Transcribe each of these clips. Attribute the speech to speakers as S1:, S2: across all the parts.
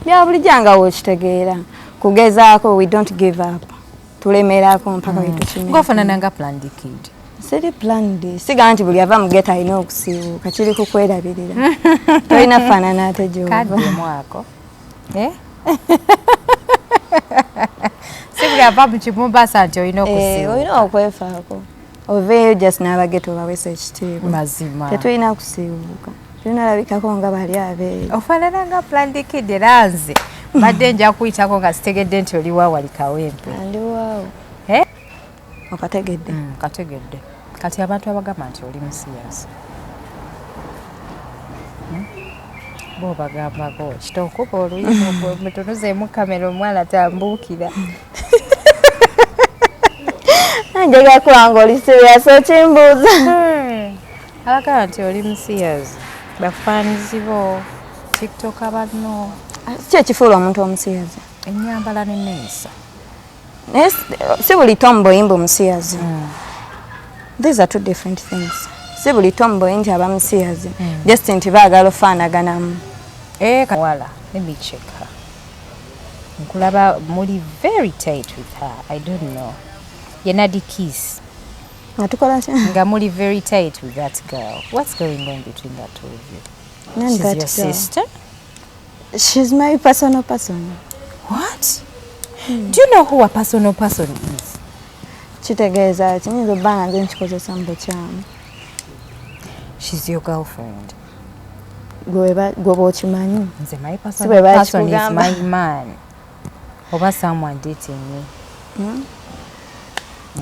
S1: Bya bulijjo nga wokitegeera, kugezaako, we don't give up, tulemerako mpaka we tukimenya.
S2: Ng'ofaanana nga planned kid.
S1: Siri planned, siga nti buli ava mu ghetto alina okusiiwuuka, kiri kukwerabirira, tolina faanana ate gy'ova.
S2: Kaddemu ako. Eh? Si buli ava mu Kimombasa nti olina
S1: Eh,
S2: okusiiwuuka.
S1: Olina okwefaako, oveeyo just n'abageto bawesa ekitiibwa.
S2: Mazima.
S1: Tetulina kusiiwuuka, tulina labikako nga bali abeeyo.
S2: Ofaanana nga planned kid, era nze mbadde nja kuyitako nga sitegedde nti oli waawali Kawempe.
S1: Ndi waawo.
S2: Eh?
S1: Okategedde?
S2: Kategedde. Kati abantu abagamba nti oli musiyazi, Bo bagambako kitookuba oluyimu mutunuzeemu kamera, omwana tambuukira.
S1: Njagala kuba nga oli serious okimbuuza.
S2: Abagamba nti oli musiyazi, bafaanizi bo, TikToker banno.
S1: Ki ekifuula omuntu omusiyazi?
S2: Ennyambala n'enneeyisa.
S1: Naye si buli tomboy mbu musiyazi. These are two different things. Si buli tomboy nti aba musiyazi, just nti baagala ofaanaganamu.
S2: Eh, wala, let me check her. Nkulaba muli very tight with her. I don't know. Yenadi Kiss.
S1: Nga tukola ki?
S2: Nga muli very tight with that girl. What's going on between the two of you?
S1: Not
S2: She's
S1: that
S2: your
S1: girl.
S2: sister?
S1: She's my personal person.
S2: What? Do you know who a personal person is?
S1: Kitegeeza ki? Nyinza obba nga nze nkikozesa mu bukyamu.
S2: She's your girlfriend.
S1: Gwe bw'okimanyi.
S2: Nze my
S1: Si
S2: personal
S1: bwe
S2: person is
S1: bakikugamba.
S2: my man. Oba someone dating me.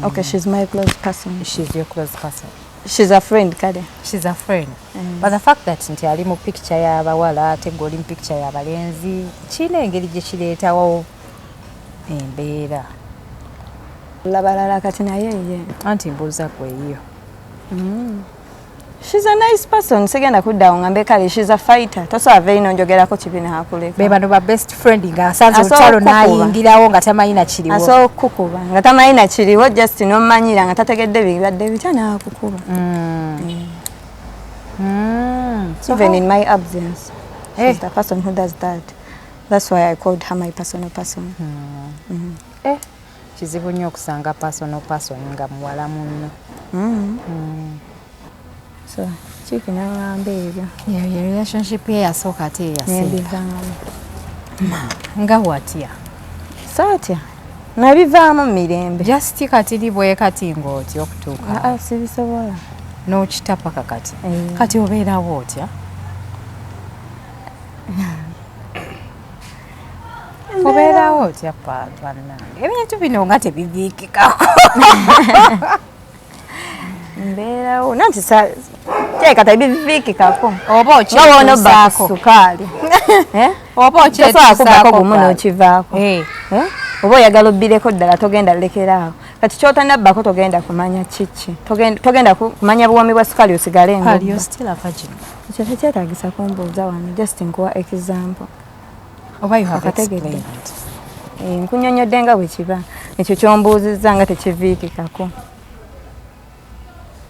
S1: Okay, she's my close person.
S2: She's your close person.
S1: She's a friend kale.
S2: She's a friend. But the fact that nti ali mu picture y'abawala ate gwe oli mu picture y'abalenzi, kirina engeri gye kireetawo embeera.
S1: Labalala kati naye ye.
S2: Anti mbuuza gwe eyo.
S1: She's a nice person. Sigenda kuddawo ngambe kale she's a fighter. Tosobola va ino njogerako kibi n'akuleka.
S2: Be bano ba best friend ng'asanze
S1: Asobola
S2: olutalo
S1: okukuba.
S2: n'ayingirawo nga tamanyi na kiriwo.
S1: Asobola okukukuba nga tamanyi na kiriwo, just n'omumanyira nga tategedde bibadde bitya n'akukuba.
S2: So
S1: Even in my absence, she's
S2: Eh.
S1: the person who does that. That's why I called her my personal person.
S2: Eh, kizibu nnyo okusanga personal person nga muwala munno.
S1: So Chiki n'aŋŋamba ebyo.
S2: Ye relationship ye yasooka ate ye yasemba.
S1: Nembivaamu.
S2: Nga watya?
S1: Saatya, nabivaamu mu mirembe.
S2: Just kati li bwe kati ng'otya okutuuka.
S1: Aa, sibisobola.
S2: N'okita paka kati.
S1: Eh.
S2: Kati obeerawo otya? Obeerawo otya, bannange? Ebintu bino nga tebibiikikako.
S1: Mbeerawo nanti teeka tebiviikikako.
S2: Oba
S1: Nga woonobba ku
S2: okyetuusaako.
S1: sukaali. Eh?
S2: Oba
S1: Tosobola kubbako
S2: okyetuusaako.
S1: gumu n'okivaako.
S2: Eh.
S1: Eh? Oba oyagala obbireko ddala, togenda lekeraawo. Kati kyotanabbako togenda kumanya kiki. Togenda kumanya buwoomi bwa sukaali osigale
S2: Pal,
S1: ng'obba.
S2: you're still a virgin.
S1: Ekyo tekyetaagisa kumbuuza wano, just nkuwa example.
S2: Oba you have
S1: Akategedde.
S2: explained.
S1: Eh, nkunnyonnyodde nga bwe kiba. Ekyo ky'ombuuzizza nga tekiviikikako.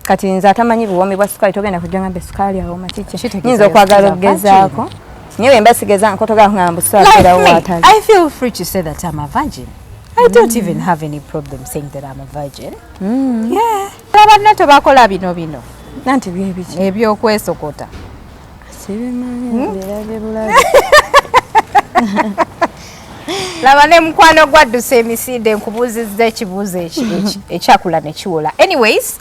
S1: Kati nze atamanyi buwoomi bwa sukaali, togenda kujja ngambe sukaali awooma kiki.
S2: Kitegeeza
S1: Nyinza okwagala
S2: you're still a
S1: okugezaako. Naye bwe mba sigeza nkotogala kungamba mbu sukaali
S2: Like
S1: abeerawo
S2: me,
S1: waatali.
S2: I feel free to say that I'm a virgin. I don't even have any problem saying that I'm a virgin. Yeah. Abanna tebakola bino bino
S1: Nanti byebiki?
S2: Ebyokwesokota.
S1: Sibimanyi, birabye bulabe.
S2: Laba ne mukwano gwaddusa emisinde, nkubuuzizza ekibuuzo ekyakula ne kiwola. Anyways,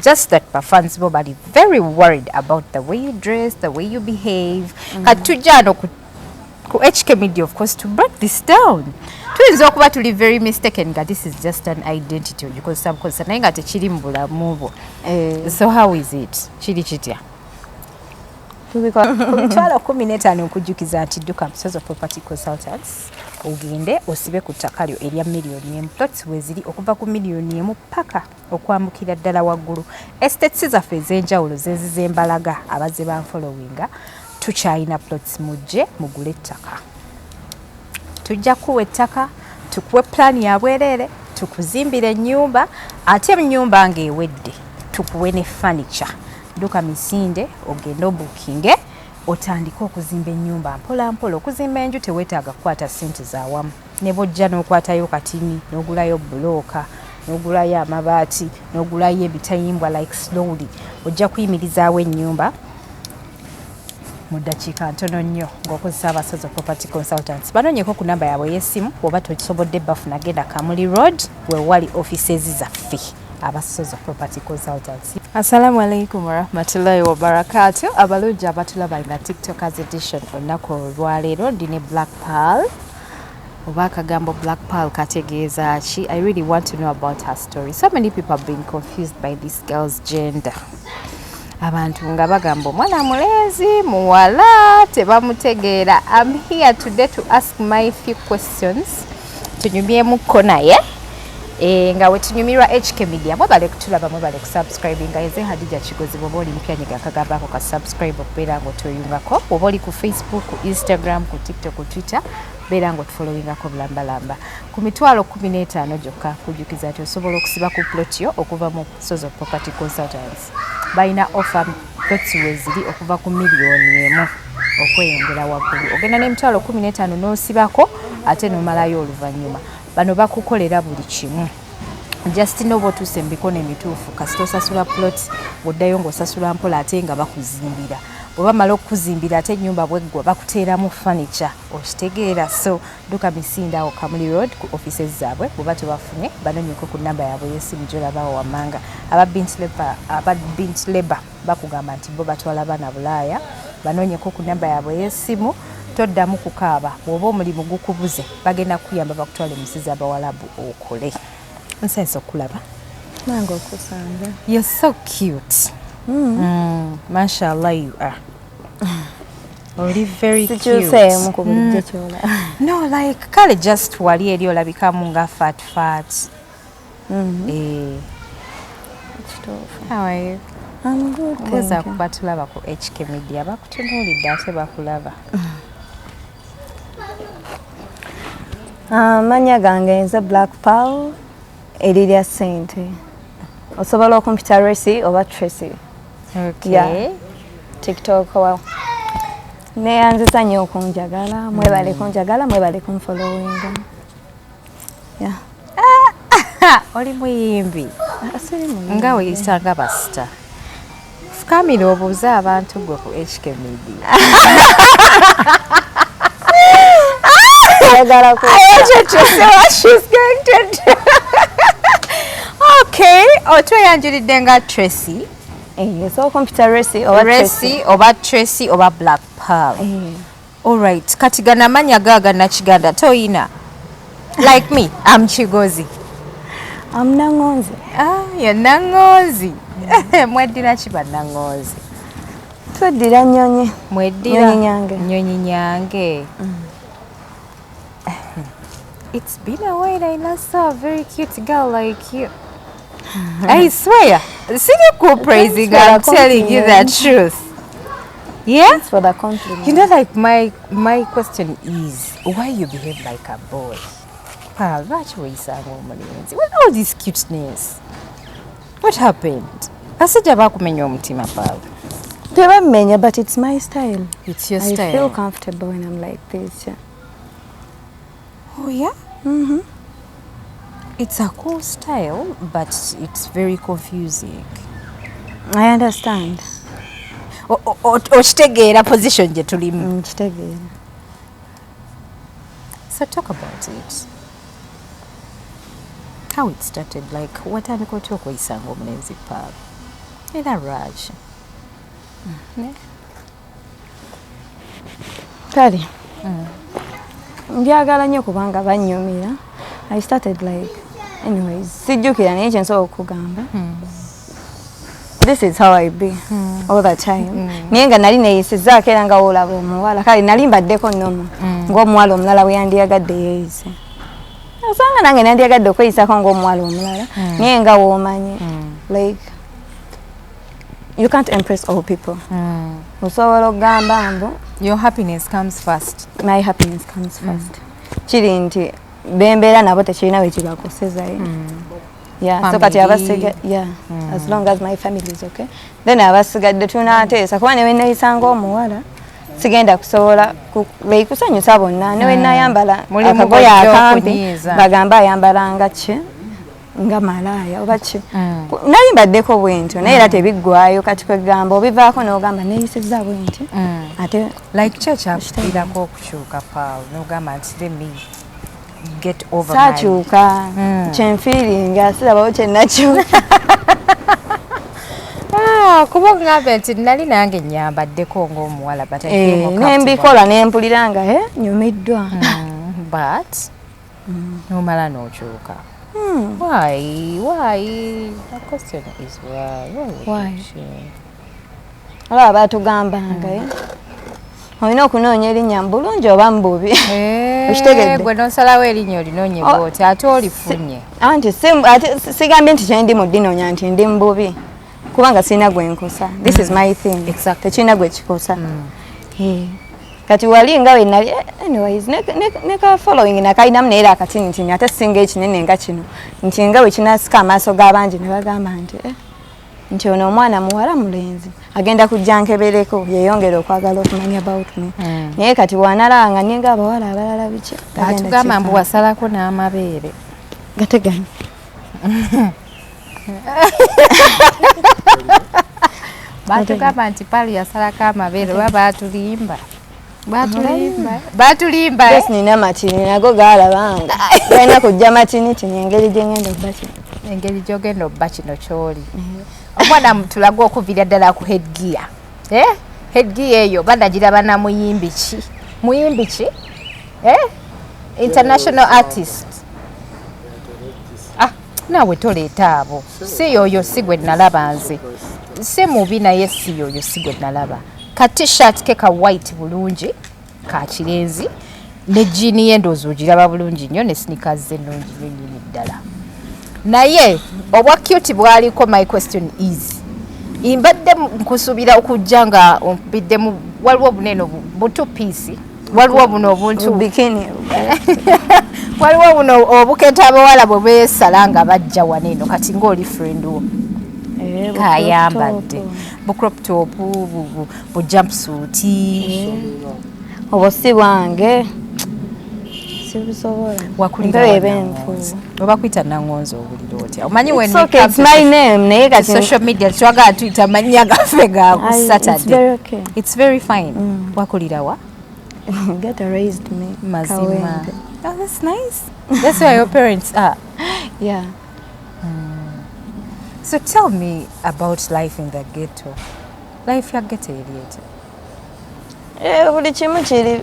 S2: just that bafans bo bali very worried about the way you dress, the way you behave. Kati tujja ano ku HK Media, of course, to break this down. Tuyinza okuba tuli very mistaken nga this is just an identity ogikozesa bukozesa, naye nga tekiri mu bulamu bwo.
S1: Eh,
S2: So how is it? Kiri kitya?
S1: Tubikola.
S2: Ku 150,000, nkujjukiza nti dduka Musozo Property Consultants, ogende osibe ku ttaka lyo erya 1 million. Plots weziri okuva ku 1 million paka okwambukira ddala waggulu. Estates zaffe ez'enjawulo zezizembalaga abazze banfollowinga, tukyalina plots, mujje mugule ettaka. Tujja kuwa ettaka, tukuwe pulaani ya bwereere, tukuzimbire ennyumba, ate ennyumba ng'ewedde tukuwe ne furniture. Dduka misinde ogende obukinge. Otandike okuzimba ennyumba mpola mpola. Okuzimba enju teweetaaga kukwata ssente zawamu, ne bwojja n'okwatayo katini, n'ogulayo bulooka, n'ogulayo amabaati, n'ogulayo ebitayimbwa, like slowly ojja kuyimirizaawo ennyumba mu ddakiika ntono nnyo ng'okozesa Abasozo Property Consultants. Banoonyeko ku namba yaabwe ey'essimu. Bw'oba tokisobodde bafuna, genda Kamuli Road we wali offices zaffe, Abasozo Property Consultants. Assalamu alaikum warahmatullahi wabarakatu. Abalungi abatulaba nga TikTokers edition, olunaku olwaleero ndi ne Black Pearl. Oba akagambo Black Pearl kategeeza ki? I really want to know about her story. So many people have been confused by this girl's gender. Abantu nga bagamba omwana mulenzi, muwala, tebamutegeera. I'm here today to ask my few questions, tunyumyemukko naye nga wetunyumirwa. HK Media, mwebale kutulaba, mwebale kusubscribinga. Eze Hadija Kigozi. Bwoba oli mpya, nyiga akagambo ako ka subscribe okubeera nga otweyungako. Bwoba oli ku Facebook, ku Instagram, ku TikTok, ku Twitter, beera nga otufollowingako bulambalamba. Ku 150,000 gyokka, kujjukiza nti osobola okusiba ku plot yo okuva mu Sozo Property Consultants. Balina offer, plots weziri okuva ku 1 million okweyongera waggulu. Ogenda n'15,000 n'osibako, ate n'omalayo oluvannyuma. Bano bakukolera buli kimu, just noba otuuse mu mikono emituufu. Kasita osasula plot, ng'oddayo ng'osasula mpola, ate nga bakuzimbira. Bwe bamala okukuzimbira, ate ennyumba bweggwa, bakuteeramu furniture, okitegeera? So dduka misinde awo Kamuli Road ku offices zaabwe. Bweba tebafune, banoonyeko ku namba yaabwe y'essimu gy'olabawo wammanga. Aba Bint Labour bakugamba nti bo batwala baana Bulaaya. Banoonyeko ku namba yaabwe ey'essimu, toddamu kukaaba. Bw'oba omulimu gukubuze, bagenda kukuyamba bakutwale mu nsi z'Abawalabu okole. Nsense okulaba.
S1: Nange okusanga.
S2: You're so cute. Mashallah, you are. Oli very cute.
S1: Sikyuseemu ku bulijjo kyolaba.
S2: No, like kale just wali eri olabikamu nga fat fat.
S1: Kituufu.
S2: How are you?
S1: I'm good, thank
S2: Mbuuza
S1: you.
S2: kuba tulaba ku HK Media, bakutunuulidde ate bakulaba.
S1: Amannya gange nze Black Pearl, erirya ssente. Osobola okumpita Resi oba Tracy. Yeah. TikTok wa neyanziza nnyo okunjagala, mwebale kunjagala, mwebale kunfollowinga. Yeah.
S2: Oli muyimbi?
S1: Ah, siri muyimbi.
S2: Nga weeyisa nga basita. Fukamira obuuze abantu gwe ku HK Media.
S1: Oyagala ku
S2: I want you to see what she's going to do. Okay, otweyanjulidde nga Tracy.
S1: Eh, osobola okumpita Resi oba Tracy.
S2: Tracy oba Tracy oba Black Pearl. Alright, kati gano amannya gaaga Nakiganda toyina. Like me, I'm Kigozi.
S1: I'm Nangonzi.
S2: Ah, ye Nangonzi. Mweddira ki bannangonzi?
S1: Tweddira nnyonyi.
S2: Mweddira
S1: Nnyonyi nyange.
S2: Nnyonyi nyange. It's been a while I last saw a very cute girl like you. I swear. Siri ku praising,
S1: for the
S2: I'm telling you the
S1: compliment.
S2: truth. Yeah?
S1: Thanks for the compliment.
S2: Like my question is, why you behave like a boy? Pearl, lwaki weeyisanga omulenzi? With all this cuteness. What happened? Basajja bakumenya omutima, Pearl.
S1: Tebamenya, but it's my style.
S2: It's your
S1: I
S2: style.
S1: feel comfortable when I'm like this. Yeah.
S2: Oh yeah? It's a cool style, but it's very confusing.
S1: I understand.
S2: Okitegeera position gye tulimu?
S1: Nkitegeera.
S2: So talk about it. How it started, like watandika otya okweyisanga omulenzi, Pearl? Era lwaki?
S1: Kale mbyagala nnyo kubanga bannyumira. I started like, anyways, sijjukira, naye kyensobola okugamba, this is how I be all the time. Naye nga nali neeyisizaako era nga woolaba omuwala, kale nali mbaddeko nnomo ng'omuwala omulala bwe yandiyagadde yeeyise. Osanga nange nandiyagadde okweyisako ng'omuwala omulala, naye nga woomanyi, like you can't impress all people. Osobola okugamba mbu
S2: Your happiness comes first.
S1: My happiness comes first. Kiri nti bembeera nabo tekirina bwe kibakosezayo. Yeah, so kati
S2: Family.
S1: abasiga, yeah, as long as my family is okay, then abasigadde tunaateesa, kuba ne bwe neeyisanga omuwala Sigenda kusobola like kusanyusa bonna, ne wenayambala
S2: Mulimu
S1: akagoye
S2: gw'ojja
S1: akampi,
S2: okunyiiza.
S1: Bagamba ayambalanga ki, nga malaaya oba ki. Nali mbaddeko bwentyo, naye era tebiggwayo. Kati kwegamba obivaako n'ogamba neeyisizza bwenti ate.
S2: Like ki ekyakuviirako okukyuka, Pearl, n'ogamba nti let me get over my
S1: Saakyuka. Kyenfiiringa sirabawo kyenakyuka.
S2: Ah, kuba oŋŋambe nti nali nange nyambaddeko ng'omuwala, but I feel more comfortable.
S1: Nembikola nempulira nga nyumiddwa.
S2: But nomala n'okyuka. Why? The question is why? Why would
S1: Why?
S2: you change?
S1: Olaba batugambanga olina okunoonya erinnya mu bulungi oba mu bubi. Okitegedde?
S2: Gwe nosalawo erinnya olinoonye
S1: Oh,
S2: bw'oti ate olifunye.
S1: Anti ate sigambye nti kyendi mu ddinoonya nti ndi mu bubi, kubanga sirina gwe nkosa. This is my thing. Tekirina gwe kikosa. Kati wali nga we nali, anyways, ne ka following nakalinamu, naye era akatinitini, ate singa ekinene nga kino nti nga bwe kinasika amaaso g'abangi ne bagamba nti nti ono omwana muwala mulenzi agenda kujja nkebereko, yeyongera okwagala okumanya about me. Naye kati bw'analaba nga ninga abawala abalala biki, tagenda.
S2: Atugamba mbu
S1: kifaa.
S2: Wasalako n'amabeere.
S1: Gateganya.
S2: Batugamba nti Pearl yasalako amabeere, oba batulimba? Batulimba, batulimba, eh?
S1: Yes, nina matini, nago galabanga galina kujja matinitini engeri gye ngenda okuba kino.
S2: Engeri gyogenda obba kino kyoli omwana tulage okuviira ddala ku headgear, eh? Headgear eyo banagiraba na muyimbi ki? Muyimbi ki, eh? International artist. Ah, naawe toleeta abo. Si yoyo, si gwe nalaba nze. Si mubi, naye si yoyo, si gwe nalaba. Ka T-shirt ke ka white bulungi ka kirenzi, ne jean ye ndowooza ogiraba bulungi nnyo, ne sneakers ze ennungi nnyo nnyini ddala, naye obwa cute bwaliko. My question is, mbadde nkusuubira okujja nga ompiddemu, waliwo bunene bu two piece, waliwo buno obuntu
S1: bikini.
S2: Waliwo buno obuketa abawala bwe beesala nga bajja wano eno. Kati ng'oli friend wo kayambadde bu crop top, bu jumpsuit.
S1: Obwo si bwange, sibusobola.
S2: Wakulira
S1: Empewo eba
S2: wa
S1: enfu.
S2: Nangonzi. Oba kuyita Nangonzi owulira otya? Omanyi when
S1: It's
S2: we
S1: okay,
S2: come
S1: it's
S2: to
S1: my name, naye kati
S2: social media twagala tuyita mannya gaffe ga ku
S1: It's
S2: Saturday.
S1: very okay.
S2: It's very fine. Wakulira wa?
S1: Ghetto raised me.
S2: Mazima?
S1: Kawempe.
S2: Oh, that's nice. That's where your parents are?
S1: Yeah.
S2: So tell me about life in the ghetto. Life ya ghetto eri etya?
S1: Buli kimu kiri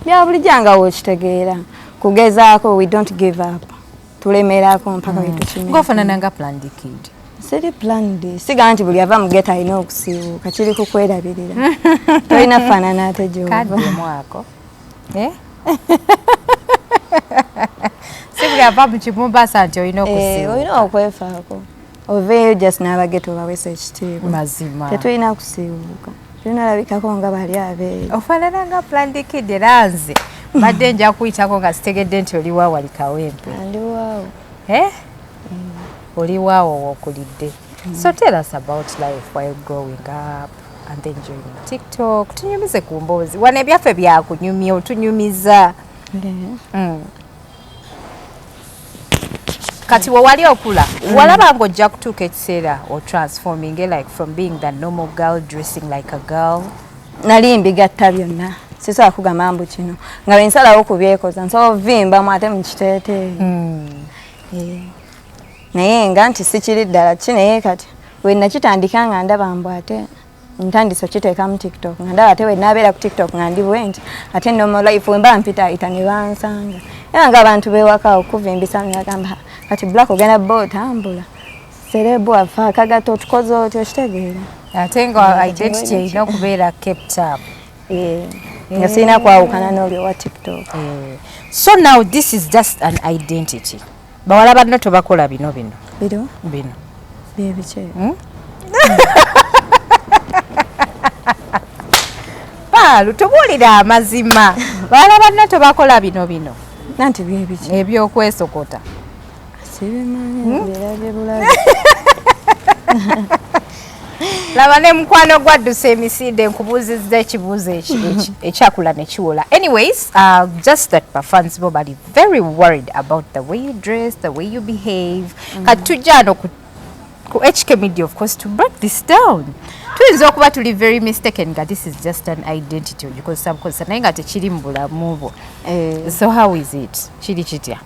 S1: bya bulijjo nga wokitegeera, kugezaako. We don't give up, tulemerako mpaka mm. wetukimenya.
S2: Ng'ofaanana nga planned kid.
S1: Siri planned. Siga nti buli ava mu ghetto alina okusiiwuuka, kiri kukwerabirira, tolina faanana ate gyova.
S2: Kaddemu ako. Eh? Si buli ava mu Kimumbasa nti olina okusiiwuuka.
S1: Olina okwefaako, oveeyo just n'abaghetto bawesa ekitiibwa.
S2: Mazima.
S1: Tetulina kusiiwuuka, tulina olabikako nga bali abeeyo.
S2: Ofaanana nga planned kid, era nze mbadde nja kuyitako nga sitegedde nti oli waawali Kawempe.
S1: Ndi waawo.
S2: Eh? Oli waawo wookulidde. So tell us about life while growing up and then joining TikTok. Tunyumize ku mboozi wano, ebyaffe byakunyumya, otunyumiza. Kati we wali okula, walaba ng'ojja kutuuka ekiseera otransforming, like from being the normal girl dressing like a girl?
S1: Nali mbigatta byonna, sisobola kugamba mbu kino. Nga bwe nsalawo kubyekoza, nsobola ovimbamu ate mu kiteeteeyi. Naye nga nti sikiri ddala ki, naye kati we nakitandika nga ndaba mbu ate ntandise okiteeka mu TikTok, nga ndaba ate we naabeera ku TikTok nga ndi bwe nti, ate normal life we mba mpitaayita ne bansanga, era nga abantu bewaka okuvimbisa ne bagamba, "Kati Black ogenda bba otambula celeb waffe, akagato otukoze otyo?" Okitegeera?
S2: Ate nga identity erina okubeera kept up.
S1: Nga sirina kwawukana n'oli owa TikTok.
S2: So now this is just an identity. Bawala banno tobakola bino bino?
S1: Biro?
S2: Bino.
S1: Byebiki?
S2: Pearl, tubuulire amazima, bawala banno tobakola bino bino?
S1: Nanti byebiki?
S2: Ebyokwesokota.
S1: Sibimanyi, birabye bulabi.
S2: Laba ne mukwano gwadduse emisinde, nkubuuzizza ekibuuzo ekyakula ne kiwola. Anyways, just that bafans bo bali very worried about the way you dress, the way you behave. Kati tujja ano ku HK Media, of course, to break this down. Tuyinza okuba tuli very mistaken nga this is just an identity ogikozesa bukozesa, naye nga tekiri mu bulamu bwo.
S1: Eh,
S2: So how is it? Kiri kitya?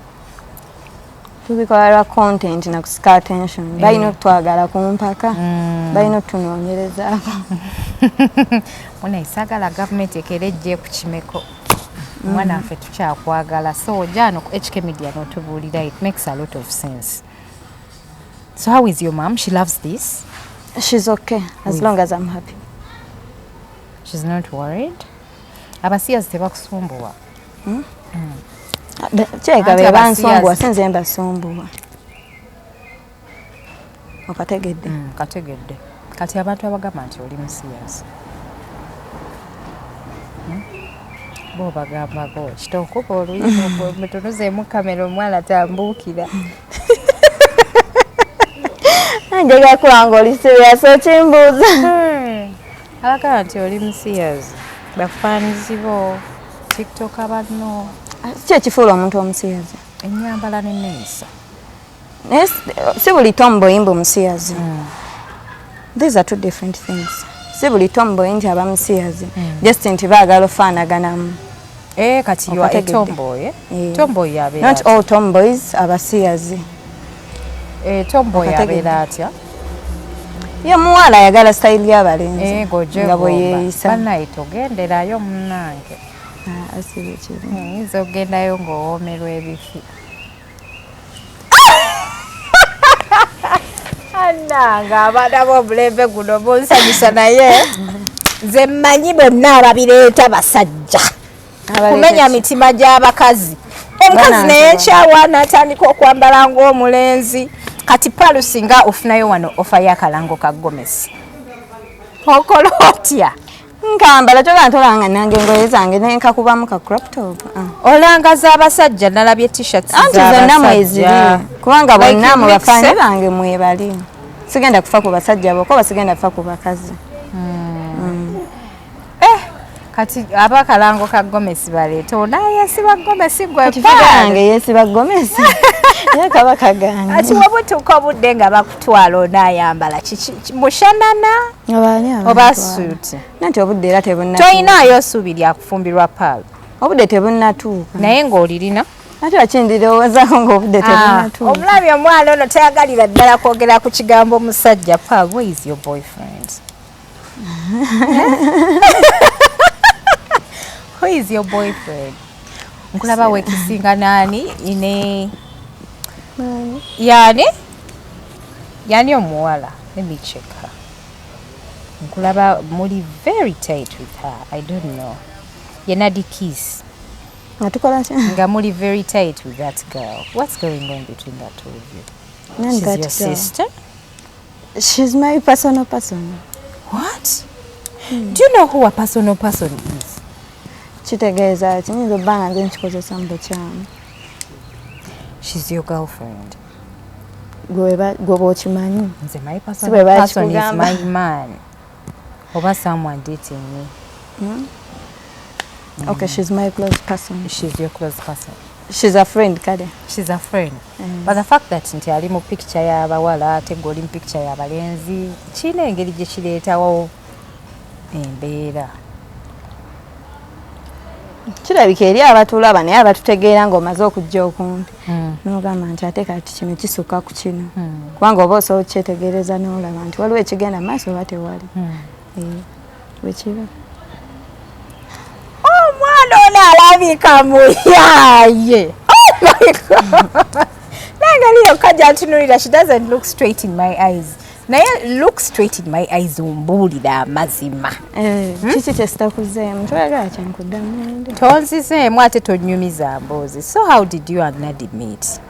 S1: Tubikola lwa content na kusika attention. Balina okutwagala ku mpaka, balina otunoonyerezaako.
S2: Munaye saagala gavumenti ekere ejje ku kimeko. Omwana waffe tukyakwagala, so ojja ku HK Media n'otubuulira. It makes a lot of sense. So how is your mom? She loves this?
S1: She's okay as long as I'm happy.
S2: She's not worried? Abasiyazi tebakusumbuwa?
S1: Kirabika
S2: Anti
S1: be bansumbuwa.
S2: abasiyazi.
S1: Si nze mbasumbuwa, okategedde?
S2: Kategedde. Kati abantu abagamba nti oli musiyazi, Bo bagambako kitokuba oluyimba mutunuzeemu kamera, omwana tambuukira.
S1: Njagala kuba nga oli serious okimbuuza.
S2: Abagamba nti oli musiyazi, bafaanizi bo, TikTok banno.
S1: Ki ekifuula omuntu omusiyazi?
S2: Ennyambala n'enneeyisa.
S1: Naye si buli tomboy mbu musiyazi. These are two different things. Si buli tomboy nti aba musiyazi, just nti baagala ofaanaganamu.
S2: Eh, kati you are a
S1: Okategedde.
S2: tomboy, eh?
S1: Eh.
S2: Tomboy yabeera
S1: Not
S2: atya?
S1: all tomboys abasiyazi.
S2: Eh, tomboy
S1: Okategedde.
S2: abeera atya?
S1: Ye muwala ayagala style y'abalenzi
S2: Eh, ng'ojja
S1: nga bwe
S2: egomba.
S1: yeeyisa.
S2: Bannaye, togenderayo munnange.
S1: Ah, si bwe kiri.
S2: Oyinza okugendayo ng'owoomerwa ebifi. Annange, abaana b'omulembe guno bunsanyusa, naye nze mmanyi bonna ababireeta basajja
S1: Abaleeta
S2: kumenya
S1: ki?
S2: mitima gy'abakazi. Omukazi
S1: Banange.
S2: naye kyawa n'atandika okwambala ng'omulenzi. Kati Palu, singa ofunayo wano offer y'akalango ka gomesi, okola otya?
S1: Nkambala toba ntolanga nange engoye zange nenkakubamu ka crop top. Ah.
S2: Olanga z'abasajja, nalabye T-shirts.
S1: Anti zonna mweziri, kubanga bonna mu bafaani bange mwebali. Sigenda kufa ku basajja bokka oba sigenda kufa ku bakazi.
S2: Kati abakalango ka gomesi baleeta onayesiba gomesi gwe?
S1: Kati figure yange yeesiba gomesi, naye kaba kaganye.
S2: Ati webutuuka obudde nga bakutwala, onaayambala kiki? Mushanana
S1: Abaani
S2: oba
S1: abantwala?
S2: suuti?
S1: Nanti obudde era tebunnatuuka.
S2: Toyinaayo ssuubi lyakufumbirwa, Paalo?
S1: Obudde tebunnatuuka.
S2: Naye ng'olirina?
S1: Ate wakindirowoozaako ng'obudde tebunnatuuka.
S2: Omulabi omwana ono tayagalira ddala kwogera ku kigambo musajja. Paul, where is your boyfriend? Who is your boyfriend? Nkulaba wekisinga naani ne yani yani omuwala. Let me check her. Nkulaba muli very tight with her. I don't know, yenadi kiss.
S1: Nga tukola ki?
S2: Nga muli very tight with that girl. What's going on between the two of you?
S1: None.
S2: She's
S1: That
S2: your
S1: girl.
S2: sister?
S1: She's my personal person.
S2: What? Do you know who a personal person is?
S1: Kitegeeza ki? Nyinza obba nga nze nkikozesa mu bukyamu.
S2: She's your girlfriend.
S1: Gwe bw'okimanyi.
S2: Nze my
S1: bwe
S2: personal person is
S1: bakikugamba.
S2: my man oba someone dating me.
S1: Okay, she's my close person.
S2: She's your close person.
S1: She's a friend kale.
S2: She's a friend, but the fact that nti ali mu picture y'abawala ate gwe oli mu picture y'abalenzi kirina engeri gye kireetawo embeera.
S1: Kirabika eri abatulaba, naye abatutegeera ng'omaze okujja okumpi n'ogamba nti ate kati kino kisukka ku kino, kubanga oba osobola okukyetegereza n'olaba nti waliwo ekigenda mu maaso oba tewali. Eh, bwekiba.
S2: Omwana ono alabika muyaaye. Oh my God, nangeri yokka gyantunuulira, she doesn't look straight in my eyes. Naye look straight in my eyes, ombuulira amazima.
S1: Eh, kiki kyesitakuzeemu? Toyagala kyenkuddamu ndi?
S2: Tonzizeemu ate tonyumiza mboozi. So how did you and Nadi meet?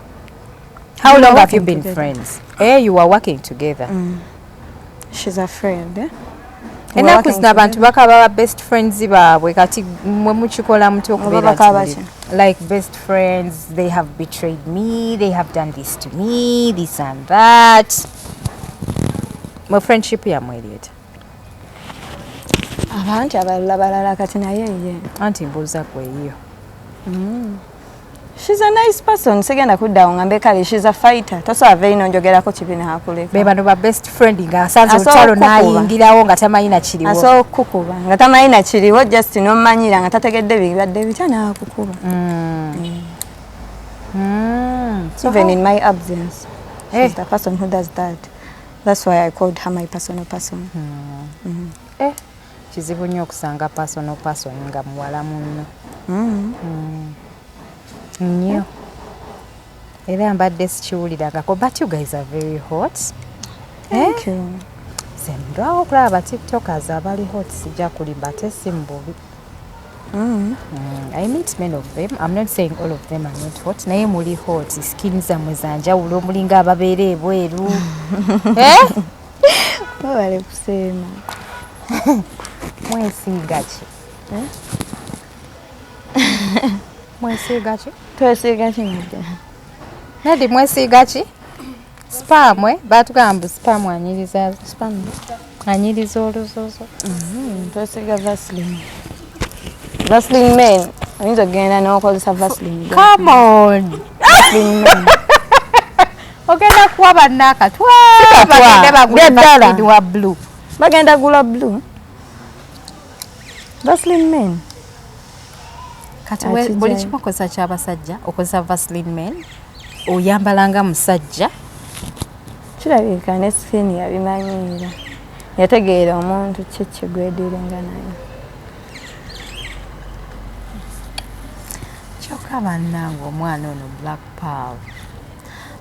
S2: How long
S1: We were
S2: have you
S1: working
S2: been
S1: together.
S2: friends? Eh, you were working together.
S1: She's a friend, eh?
S2: Ennaku zino abantu bakaba ba best friends baabwe. Kati mwe mukikola mutya okubeera
S1: Oba bakaba
S2: nti like best friends? They have betrayed me, they have done this to me, this and that. Mu friendship yammwe eri etya?
S1: Abantu abalala balala, kati naye ye.
S2: Anti mbuuza gwe eyo.
S1: She's a nice person. Sigenda kuddawo ngambe kale she's a fighter. Tosobola va ino njogerako kibi n'akuleka.
S2: Be bano ba best friend ng'asanze
S1: Asobola
S2: olutalo
S1: okukuba.
S2: n'ayingirawo nga tamanyi na kiriwo.
S1: Asobola okukukuba nga tamanyi na kiriwo, just n'omumanyira nga tategedde bibadde bitya n'akukuba.
S2: So
S1: Even in my absence, she's
S2: Eh.
S1: the person who does that. That's why I called her my personal person.
S2: Eh, kizibu nnyo okusanga personal person nga muwala munno. Nnyo. Era mbadde sikiwulirangako, but you guys are very hot.
S1: Thank you.
S2: Nze ndwawo okulaba ba TikTokers abali hot, sijja kulimba, ate si mu bubi. I meet many of them. I'm not saying all of them are not hot. Naye muli hot. Skin zammwe za njawulo, mulinga ababeera ebweru. Eh?
S1: Webale kusiima.
S2: Mwesiiga ki? Mwesiiga ki?
S1: Twesiiga ki Nadia?
S2: Nadi, mwesiiga ki? Sperm, eh? Baatugamba mbu sperm anyiriza.
S1: Sperm.
S2: Anyiriza oluzozo.
S1: Twesiiga Vaseline. Vaseline Men. Oyinza okugenda n'okozesa Vaseline.
S2: Come on.
S1: Vaseline Men.
S2: Ogenda kuwa bannaakatwa
S1: Sikatwa.
S2: bagende bagule
S1: Bya ddala.
S2: Vaseline wa blue.
S1: Bagenda gula blue. Vaseline Men.
S2: Kati buli kimu okozesa kyabasajja, okozesa Vaseline Men, oyambala nga musajja.
S1: Kirabika ne skin yabimanyiira. Yategeera omuntu ki kigwedirenga naye.
S2: Kyokka bannange omwana ono Black Pearl.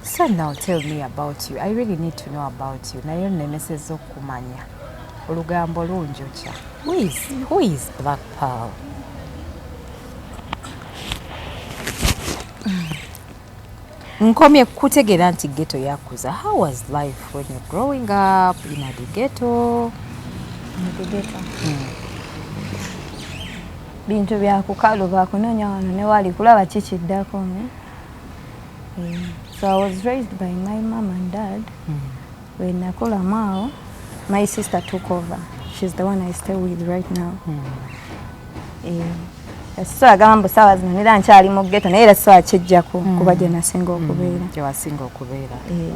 S2: So now tell me about you. I really need to know about you. Naye onnemesezza okumanya. Olugambo lunjokya. Who is Black Pearl? Nkomye kutegeera nti ghetto yakuza. How was life when you're growing up in a ghetto?
S1: Mu ghetto. Bintu byakukaluba, kunoonya wano ne wali kulaba kikiddako. Eh? So I was raised by my mom and dad. When nakula awo, my sister took over. She's the one I stay with right now. Eh, so agamba mbu saawa zino nera nkyali mu ghetto, naye era saawa kijjako kuba gye nasinga okubeera.
S2: Gye wasinga okubeera.
S1: Eh,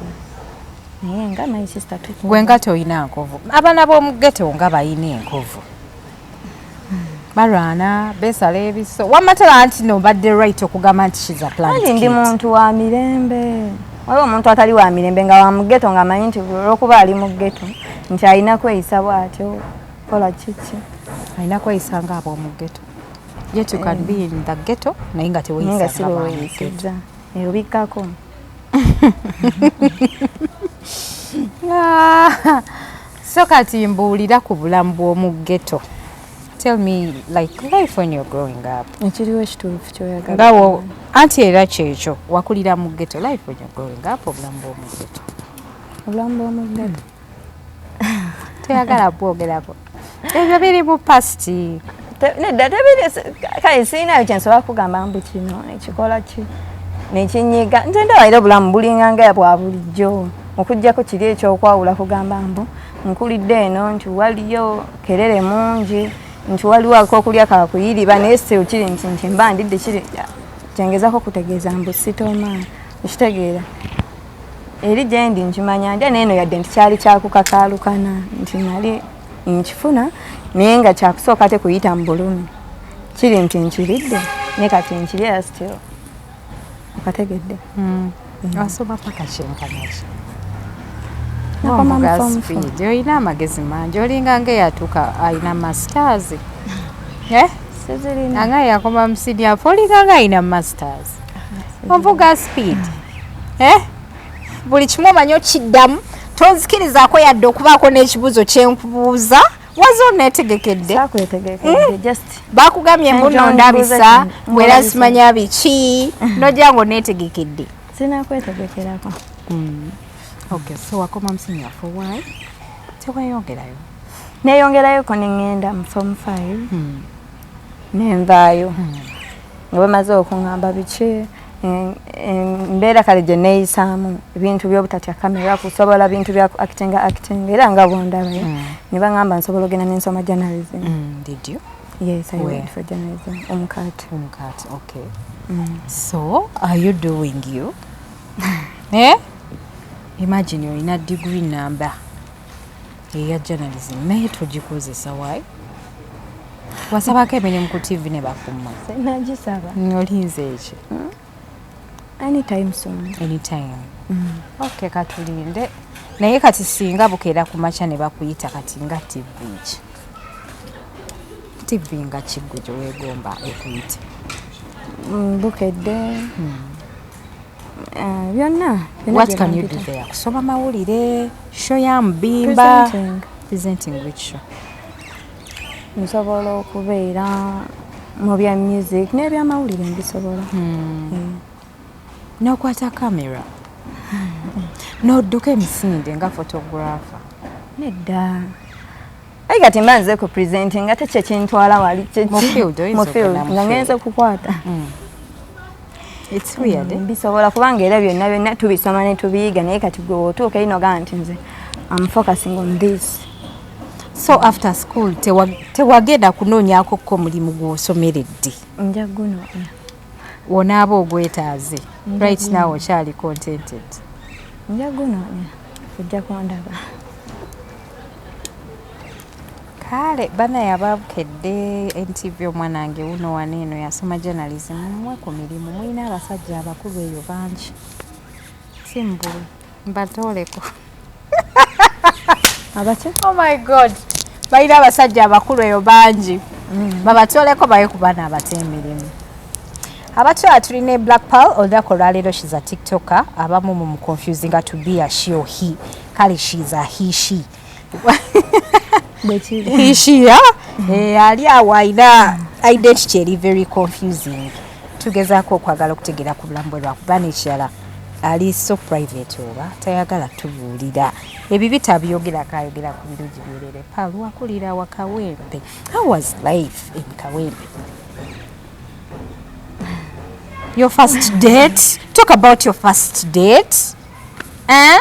S1: naye nga my sister took
S2: Gwe nga toyina nkovu. Abaana b'omu ghetto nga bayina enkovu. Balwana, beesala ebiso. Wamma tolaba nti no mbadde right okugamba nti she's a plant
S1: Anti ndi
S2: kid.
S1: muntu wa mirembe. Waliwo omuntu atali wa mirembe nga wa mu ghetto ng'amanyi nti olw'okuba ali mu ghetto nti alina kweyisa bw'atyo, kola kiki.
S2: Alina kweyisa nga ab'omu ghetto. Yet you can be in the ghetto naye nga
S1: Naye
S2: teweeyisa
S1: nga si
S2: nga
S1: bwe
S2: ab'omu ghetto.
S1: weeyisizza. Eh, obikkako.
S2: Ah, so kati mbuulira ku bulamu bw'omu ghetto. Tell me like life when you're growing up.
S1: Ekiriwo ekituufu kyoyagala.
S2: Nga wo anti era kyekyo, wakulira mu ghetto, life when you're growing up, obulamu bw'omu ghetto.
S1: Obulamu bw'omu ghetto.
S2: Toyagala bwogerako. Ebyo biri mu past.
S1: Nedda, tebiri. Kale sirinayo kyensobola kugamba mbu kino ekikola ki nekinyiga. Nze ndaba era obulamu bulinga nga bwa bulijjo, okuggyako kiri ekyokwawula kugamba mbu nkulidde eno nti waliyo kerere mungi, nti waliwo akokulya kakuyiriba, naye still kiri nti mba ndidde. Kiri kyengezako kutegeeza mbu sitooma ekitegeera eri gyendi nkimanya ndya neeno, yadde nti kyali kyakukakaalukana nti nali nkifuna, naye nga kyakusooka ate kuyita mu bulumi. Kiri nti nkiridde ne kati nkirya still, okategedde?
S2: Wasoma paka kyenkana ki?
S1: Nakoma mu
S2: Omuga
S1: form four.
S2: speed, olina amagezi mangi, olinga nga eyatuuka alina masters. Eh?
S1: Sizirina.
S2: Anga yakoma mu senior four, olinga nga alina masters. Ovuga speed. Eh? Buli kimu omanyi okiddamu, tonzikirizaako yadde okubaako n'ekibuuzo kyenkubuuza. Waze oneetegekedde?
S1: Saakwetegekedde, just
S2: Bakugambye mbu
S1: Enjo
S2: nondabisa
S1: mbuuza ki?
S2: bwera
S1: Ndabisa.
S2: simanya biki, nojja nga oneetegekedde.
S1: Sinakwetegekerako.
S2: Okay, so wakoma mu senior four, why teweyongerayo?
S1: Neeyongerayoko ne ŋŋenda mu form 5, nenvaayo nga bamaze okuŋŋamba biki. Embeera kale gye neeyisaamu, ebintu by'obutatya kamera, kusobola bintu bya acting acting, era nga bwondabayo, ne baŋŋamba nsobola ogenda nensoma journalism.
S2: Did you?
S1: Yes, I
S2: Where?
S1: went for journalism, UMCAT.
S2: UMCAT, okay. So are you doing you, eh? Imagine olina degree number eya journalism naye togikozesa. Why? Wasabako emirimu ku TV ne bakumma?
S1: Nagisaba.
S2: Olinze eki?
S1: Anytime soon.
S2: Anytime, okay, katulinde. Naye kati singa bukeera ku makya ne bakuyita kati nga TV ki, TV nga kiggwe gye weegomba ekuyite?
S1: Bukedde. Byonna byonna.
S2: What
S1: Gye
S2: can you do
S1: bampita.
S2: there? Kusoma mawulire, show ya mbimba?
S1: Presenting.
S2: Presenting which show?
S1: Nsobola okubeera mu bya music n'ebyamawulire mbisobola.
S2: N'okwata kamera n'odduka emisinde nga photographer?
S1: Nedda, aye kati mba nze ku presenting, ate kyekintwala wali
S2: Mu field, oyinza
S1: mu field
S2: okugenda mu
S1: nga
S2: field.
S1: ngenze kukwata.
S2: It's weird, eh?
S1: Mbisobola kubanga era byonna byonna tubisoma ne tubiyiga, naye kati gwe otuuka ino gaa nti nze am focusing on this.
S2: So after school tewagenda kunoonyaako ko mulimu gw'osomeredde?
S1: Nja gunoonya.
S2: Wonaaba ogwetaaze. Right now okyali contented?
S1: Nja gunoonya, ojja kundaba.
S2: Kale banaye ababukedde NTV, omwana wange wuno wano eno yasoma journalism, mumwe ku mirimu. Mulina abasajja abakulu eyo bangi, si mbulu mbatooleko.
S1: Abaki?
S2: Oh my God, balina abasajja abakulu eyo bangi, babatooleko baye ku baana abato emirimu. Abakyala tulina Black Pearl. Olunaku olwaleero she's a TikToker. Abamu mumuconfusinga to be a she or he. Kale she's a he, she.
S1: Bwekiri.
S2: He, she, yeah? Eh, ali awo alina identity eri very confusing. Tugezaako okwagala okutegeera ku bulamu bwe, lwakuba n'ekirala ali so private, oba tayagala tubuulira ebibi, tabyogerako, ayogera ku birungi byerere. Pearl, wakulira wa Kawempe. How was life in Kawempe? Your first date, talk about your first date, eh?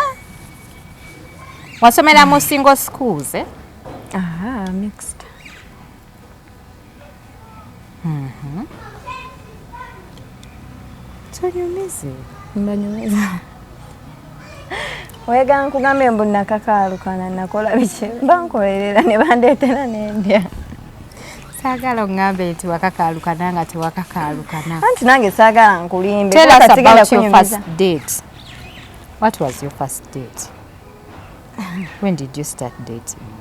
S2: Wasomera mu single schools, eh?
S1: Aha, mixed.
S2: Tonyumize.
S1: Mbanyumiza oyagala nkugambe mbu nakakaalukana, nakola biki, bankolerera ne bandeetera nendya.
S2: Saagala oŋŋambe nti wakakaalukana nga tewakakaalukana.
S1: Anti nange saagala nkulimbe.
S2: Tell
S1: kuba
S2: us
S1: sigenda
S2: about your
S1: kunyumiza.
S2: first date. What was your first date? When did you start dating?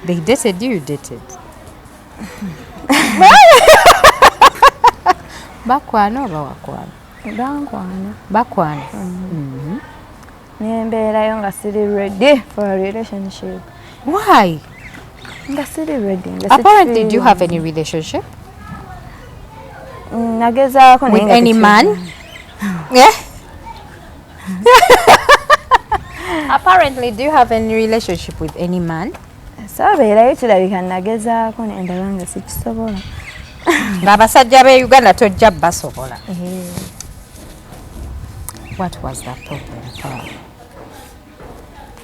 S2: They dated you, you dated? Bakwana oba wakwana?
S1: Bankwana.
S2: Bakwana.
S1: Nembeerayo nga siri ready for a relationship.
S2: Why?
S1: Nga siri ready, nga
S2: Apparently, do you have any relationship?
S1: Nagezaako naye
S2: With
S1: nga
S2: any man? Yeah? Apparently, do you have any relationship with any man?
S1: Saabeerayo, kirabika nagezaako nendaba nga sikisobola.
S2: Ng'abasajja b'e Uganda tojja basobola. What was the problem, Pearl?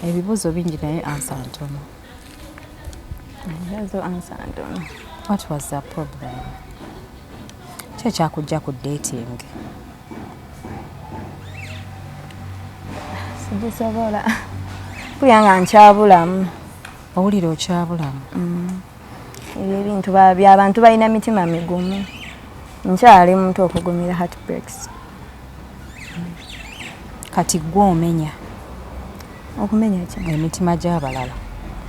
S2: Ebibuuzo bingi naye answer ntono.
S1: Ezo answer ntono.
S2: What was the problem? Ki ekyakujja ku dating?
S1: Sigisobola kulya nga nkyabulamu.
S2: Owulira okyabulamu?
S1: Ebyo ebintu byabantu balina mitima migumu, nkyali muntu okugumira heartbreaks.
S2: Kati gwe omenya?
S1: Okumenya ki?
S2: Emitima gy'abalala.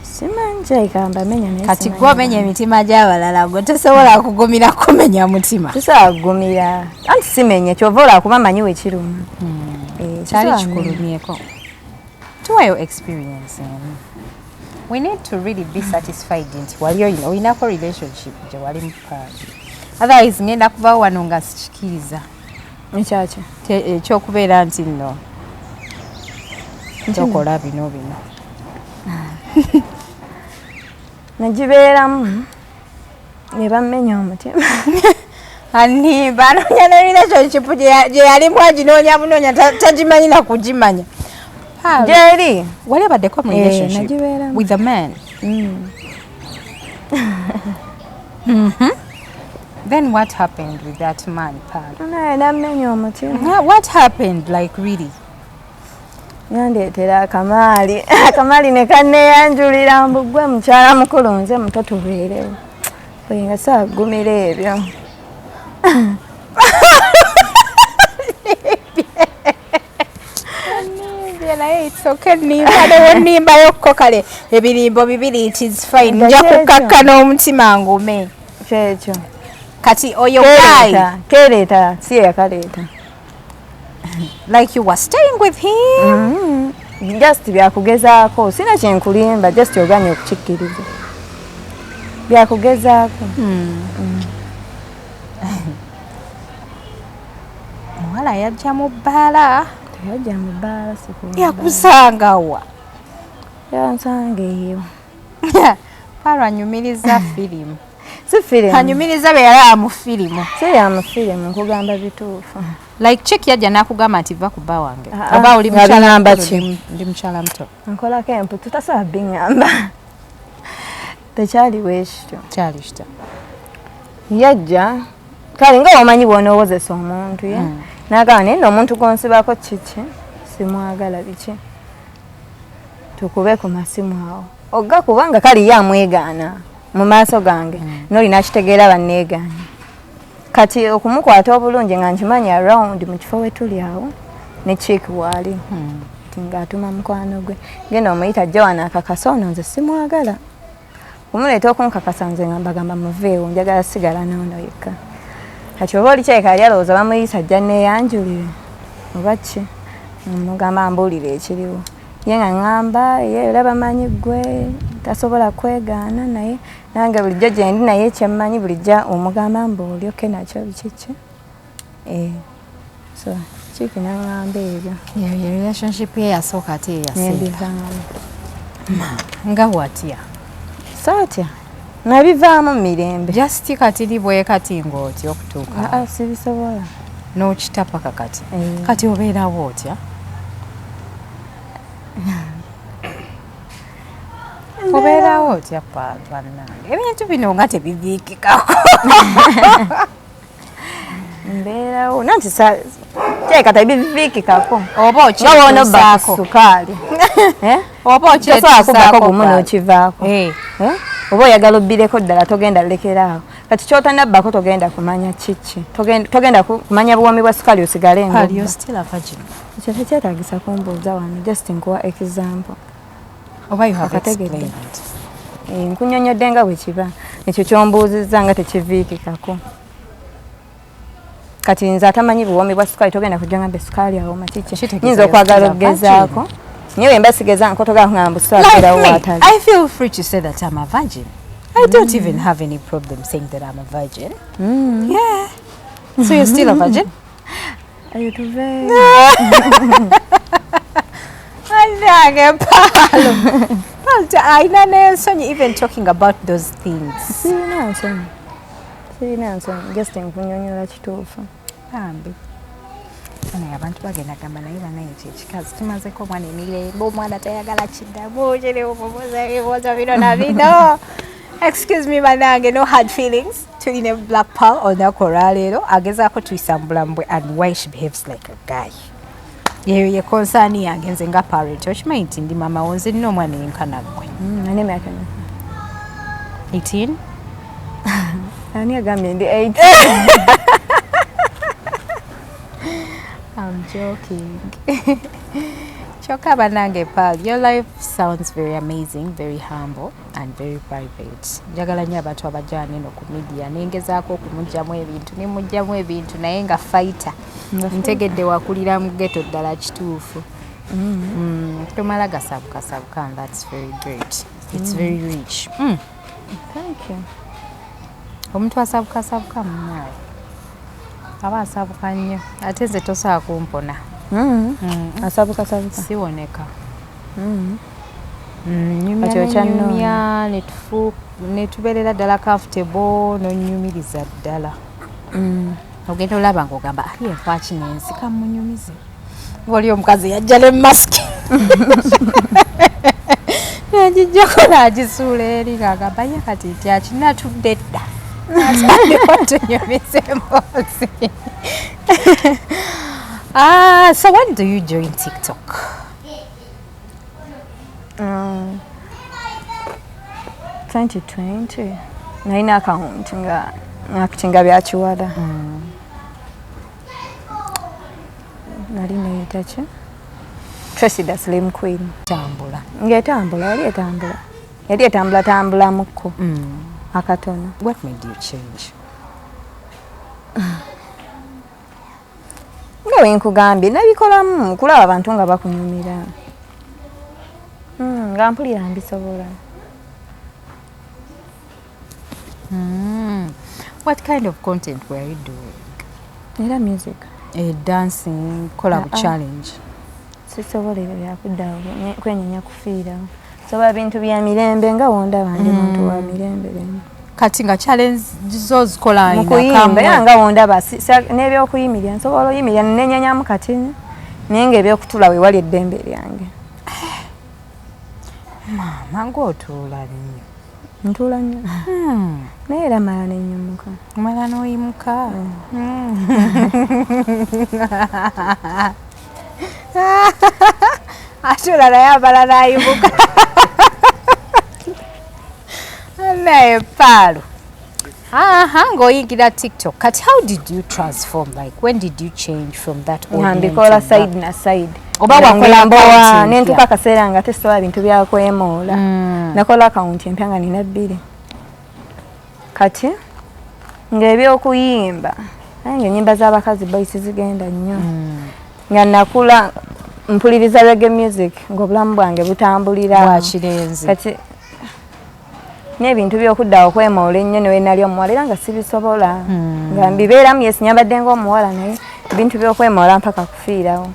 S1: Simanyi, kirabika mbamenya naye
S2: Kati
S1: simanyi.
S2: Gwe omenya emitima gy'abalala, gwe tosobola kugumira kumenya mutima?
S1: Sisobola kugumira, anti simenya, kyova olaba kuba manyi wekiruma. Eh,
S2: Kyali
S1: sisobola.
S2: Kikulumyeko? Tuwayo experience emu. We need to really be satisfied nti wali oyina olinako relationship gye wali mupaani. Otherwise ngenda kuvawo wano nga sikikiriza.
S1: Ekyaki?
S2: Ekyokubeera nti nno tokola bino bino.
S1: Nagibeeramu ne bammenya omutima.
S2: Animba anoonya ne relationship gye yalimu, aginoonya bunoonya, tagimanyi na kugimanya.
S1: Gyeri.
S2: Wali abaddeko mu
S1: Eh,
S2: relationship
S1: nagibeeramu.
S2: with a man? Then what happened with that man, Pearl?
S1: Naye nammenya omutima.
S2: What happened, like, really?
S1: Yandeetera akamaali, akamaali ne kanneeyanjulira mbu gwe mukyala mukulu, nze muto, tubeerewo. Oye, nga saagumira ebyo.
S2: Naye it's okay, nimba newonimbayokko kale ebirimbo bibiri, it is fine.
S1: Nga
S2: Nja
S1: kyekyo.
S2: kukakkana omutima ngume.
S1: Kyekyo.
S2: Kati oyo guy,
S1: Kereeta, kereeta, si ye yakaleeta.
S2: Like, you were staying with him?
S1: Just byakugezaako, sina kyenkulimba, just oganye okukikkiriza, byakugezaako.
S2: Muwala yajja mu bbaala?
S1: Teyajja mu bbaala, siku.
S2: Yakusangawa?
S1: Yansanga eyo.
S2: Pearl anyumiriza firimu.
S1: Si firimu.
S2: Anyumiriza bye yalaba mu firimu.
S1: Si ya mu firimu, nkugamba bituufu.
S2: Like, chick yajja n'akugamba nti va ku bba wange?
S1: Ah, ah,
S2: Oba oli
S1: nga
S2: mukyala
S1: bingamba
S2: mukulu,
S1: ki?
S2: Ndi mukyala muto.
S1: Nkolako emputu, tasobola biŋŋamba, tekyaliwo ekityo.
S2: Kyali kita?
S1: Yajja kale nga omanyi bw'onoowozesa omuntu ye, n'agamba naye nno omuntu gwonsibako kiki, simwagala, biki, tukube ku masimu awo ogga, kubanga kale ye amwegaana mu maaso gange, noli nakitegeera banneegaana. Kati okumukwata obulungi nga nkimanyi around mu kifo we tuli awo ne chick waali, ti ng'atuma mukwano gwe, genda omuyita ajja wano akakasa ono nze simwagala. Kumuleeta okunkakasa, nze nga mbagamba muveewo, njagala sigala noono yekka. Kati oba oli kyeka yali alowooza bamuyisa ajja neeyanjulire oba ki, mugamba mbuulire ekiriwo. Ye nga ŋŋamba ye era bamanyi gwe tasobola kwegaana, naye nange bulijjo gyendi, naye kyemmanyi bulijjo omugamba mbu olyoke nakyo bikiki. Eh, so kiiki naŋŋamba ebyo.
S2: Yeyo ye relationship ye yasooka ate yeyasemba?
S1: Nembivaamu.
S2: Nga watya?
S1: Saatya, nabivaamu mu mirembe.
S2: Just kati li bwe kati ng'otya okutuuka?
S1: Aa, sibisobola.
S2: N'okita paka kati?
S1: Eh.
S2: Kati obeerawo otya, obeerawo otya, bannange? Ebintu bino nga tebibiikikako.
S1: Mbeerawo nanti kyeka tebibiikikako.
S2: Oba
S1: Nga woonobba ku
S2: okyetuusaako?
S1: sukaali. Eh?
S2: Oba
S1: Tosobola kubbako gumu
S2: okyetuusaako?
S1: n'okivaako.
S2: Eh.
S1: Eh? Oba oyagala obbireko ddala, togenda lekeraawo. Kati kyotanabbako togenda kumanya kiki, togenda kumanya buwoomi bwa sukaali osigale
S2: Pearl,
S1: ng'obba.
S2: you're still a virgin.
S1: Ekyo tekyetaagisa kumbuuza wano, just nkuwa example.
S2: Oba you have
S1: Akategedde.
S2: explained it.
S1: Eh, nkunyonnyodde nga bwe kiba. Ekyo kyombuuzizza nga tekiviikikako. Kati nze atamanyi buwoomi bwa sukaali, togenda kujja ngambe sukaali awooma kiki.
S2: Kitegeeza
S1: Nyinza okwagala
S2: you're still a
S1: okugezaako, naye bwe mba sigeza nko togenda kungamba
S2: Like
S1: busukaali
S2: me,
S1: waatali.
S2: I feel free to say that I'm a virgin. I don't even have any problem saying that I'm a virgin. Yeah. So you're still a virgin?
S1: Ayo tuve.
S2: Anange Pearl. Pearl, alina n'ensonyi even talking about those things.
S1: Sirina nsonyi, sirina nsonyi, just nkunyonyola kituufu.
S2: Bambi. Naye abantu bagenda gamba naye banaye ekyo ekikazi kimazeko omwana emirembe, omwana tayagala kiddamu kiri ebibuuzo bino na bino. Excuse me banange, no hard feelings. Tulina Black Pearl olunaku olwaleero agezaako tuyisa mu bulamu bwe and why she behaves like a guy. Yeyo ye concern yange nze nga parent. Okimanyi nti ndi mama wo, nze nina omwana eyenkana ggwe.
S1: Ani emyaka emeka?
S2: 18.
S1: Ani agambye ndi 8?
S2: I'm joking. Kyokka bannange Pearl, your life sounds very amazing, very humble and very private. Njagala nnyo abantu abajja neno ku media nengezaako okumugyamu ebintu nemugyamu ebintu, naye nga fighter. Ntegedde wakulira mu ghetto ddala kituufu. Tomala gasabukasabuka and that's very great. It's very rich.
S1: Thank you.
S2: Omuntu asabukasabuka munaawe aba asabuka nnyo, ate nze tosobola kumpona.
S1: Asabukasabuka.
S2: Siwoneka.
S1: Kati okyanoonya.
S2: Nyumya netubeerera ddala comfortable, nonyumiriza ddala. Ogenda olaba ng'ogamba ali enfaaki n'ensi kamunyumize. Wali omukazi yajja ne masiki nagijjako n'agisuula eri ng'agamba ye kati nti akinatudde dda atandika tunyumiza emboozi. Ah, so when do you join TikTok?
S1: 2020 nalina account nga actinga byakiwala. Nali neyita ki, Tracy the Slim Queen.
S2: Tambula.
S1: Ng'etambula, yali etambula, yali etambula tambulamukko akatono.
S2: What made you change?
S1: Nga bwe nkugambye, nabikolamu kulaba abantu nga bakunyumira, nga mpulira mbisobola.
S2: What kind of content were you doing?
S1: Era music.
S2: Dancing, kola bu
S1: Ah, ah.
S2: challenge?
S1: Sisobola ebyo byakuddawo kwenyenya kufiirawo. Sobola bintu bya mirembe, nga wondaba ndi muntu wa mirembe lembe.
S2: Kati nga challenge zo zikola?
S1: Mu kuyimba era nga wondaba n'ebyokuyimirira nsobola oyimirira nenyenyamu katini, naye nga ebyokutula we wali eddembe lyange.
S2: Maama, ng'otuula nnyo.
S1: Ntuula nnyo, naye era mala nennyumuka.
S2: Mala n'oyimuka. Ate naye amala n'ayimuka naye paalo. Aha, ng'oyingira TikTok. Kati how did you transform? Like, when did you change from that
S1: Nga
S2: audience
S1: mbikola
S2: and
S1: side na side.
S2: Oba wakola
S1: Mbowa,
S2: account
S1: nentuuka
S2: empya?
S1: Akaseera nga tesobola bintu byakwemoola. Nakola akawunti empya nga nina bbiri. Kati ng'ebyokuyimba, naye ng'ennyimba z'abakazi boys zigenda nnyo. Nga nakula mpuliriza reggae music, ng'obulamu bwange butambulira awo.
S2: Bwakirenzi.
S1: Kati n'ebintu by'okudda okwemoola ennyo ne nali omuwala era nga sibisobola, nga mbibeeramu. Yes, nyambadde ng'omuwala, naye ebintu by'okwemoola mpaka kufiirawo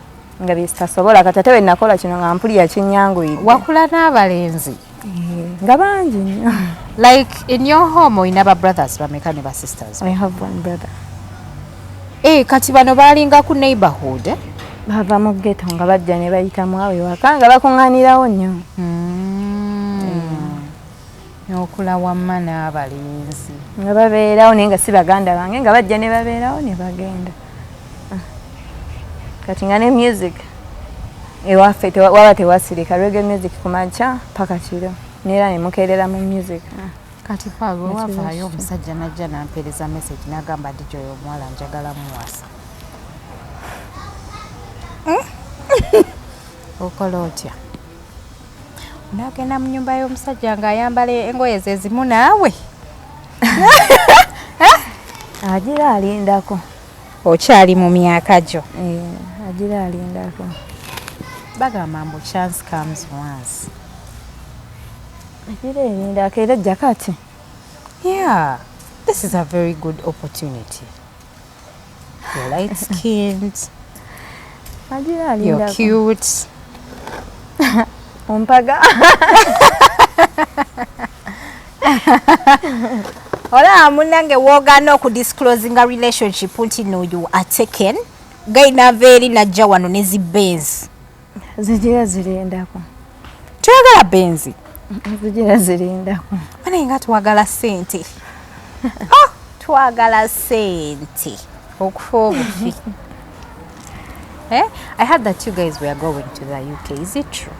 S1: nga byesitasobola. Kati ate we nakola kino nga mpulira kinnyanguyidde.
S2: Wakula n'abalenzi?
S1: Eh, nga bangi nnyo.
S2: Like, in your home olina ba brothers bameka ne ba sisters?
S1: I have one brother.
S2: Eh, kati bano balinga ku neighborhood, eh?
S1: Bava mu ghetto nga bajja ne bayitamu awo ewaka nga bakuŋŋaanirawo nnyo.
S2: N'okula wamma n'abalenzi.
S1: Nga babeerawo, naye nga si baganda bange, nga bajja ne babeerawo ne bagenda. Ah. Kati nga ne music ewaffe waba tewasirika, reggae music ku makya paka kiro, neera ne mukeerera mu music. Ah.
S2: Kati pa bwe
S1: Nekiro
S2: wavaayo
S1: kyo.
S2: Omusajja najja nampeereza message n'agamba, "Dj, oyo omuwala njagala muwasa," okola otya? Onaagenda mu nyumba y'omusajja ng'ayambala engoye ze zimu naawe?
S1: Agira alindako.
S2: Okyali mu myaka gyo.
S1: Eh, agira alindako.
S2: Bagamba mbu chance comes once.
S1: Agira erindako era ejja kati.
S2: Yeah, this is a very good opportunity. You're light skinned.
S1: Agira
S2: You're
S1: alindako.
S2: cute.
S1: Ompaga.
S2: Olaba munnange, woogaana okudisclosinga relationship nti no, you are taken. Gainava eri najja wano ne zi Benz.
S1: Zigira zirindako.
S2: Toyagala Benz?
S1: Zigira zirindako.
S2: Banaye nga twagala ssente. Oh, twagala ssente okufa obufi. Eh? I heard that you guys were going to the UK. Is it true?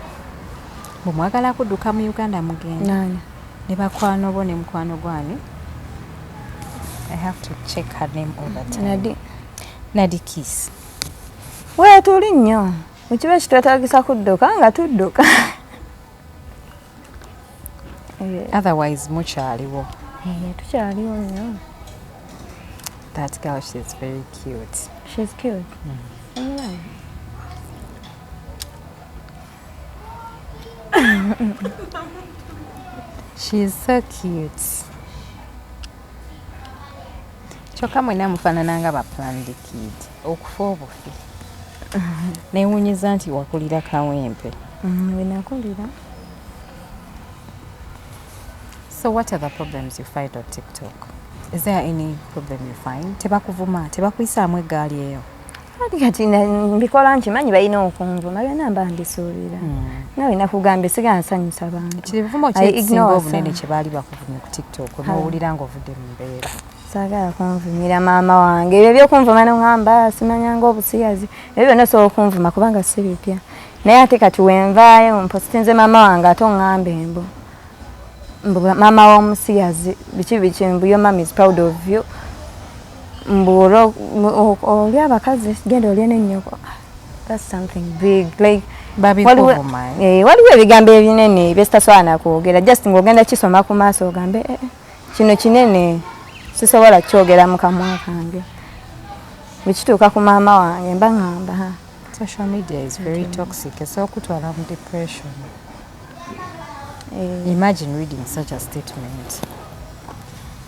S2: Bwe mwagala kudduka mu Uganda mugenda
S1: Nani?
S2: Ne bakwano bo ne mukwano gwani. I have to check her name all the time.
S1: Nadi.
S2: Nadi Kiss.
S1: Weetuli nnyo, mukiba kitwetagisa kudduka nga tudduka. Eh,
S2: Otherwise mukyaliwo.
S1: Eh, tukyaliwo nnyo.
S2: That girl, she's very cute.
S1: She's cute. Omulaba?
S2: She's so cute. Kyokka mwenna mufaanana nga ba planned kid okufa obufi. Neewuunyiza nti wakulira Kawempe.
S1: We nakulira.
S2: So what are the problems you find on TikTok? Is there any problem you find? Tebakuvuma, tebakuyisaamu eggaali eyo?
S1: Ati kati mbikola nkimanyi balina okunvuma, byonna mba mbisuubira. Nga bwe nakugambye, sigala nsanyusa bantu.
S2: Kivumo
S1: I
S2: ki ekisinga
S1: ignore
S2: obunene
S1: some.
S2: kye baali bakuvumye ku TikTok n'owulira ng'ovudde mu mbeera?
S1: Saagala kunvumira maama wange. Ebyo ebyokunvuma noŋŋamba simanyanga obusiyazi, ebyo byonna osobola okunvuma kubanga si bipya. Naye ate kati wenvaayo mpositinze maama wange, ate oŋŋambe mbu maama w'omusiyazi biki biki, mbu your mom is proud of you, mbu oli abakazi genda olye n'ennyoko. That's something big, like
S2: Babikuvuma, eh?
S1: Eh, waliwo ebigambo ebinene byesitasobola nakwogera, just ng'ogenda kisoma ku maaso ogambe, "Eh, eh, kino kinene, sisobola kyogera mu kamwa kange." Bwe kituuka ku maama wange mba ŋŋamba, "Ha."
S2: Social media is very toxic, esobola okutwala mu depression.
S1: Eh,
S2: Imagine reading such a statement,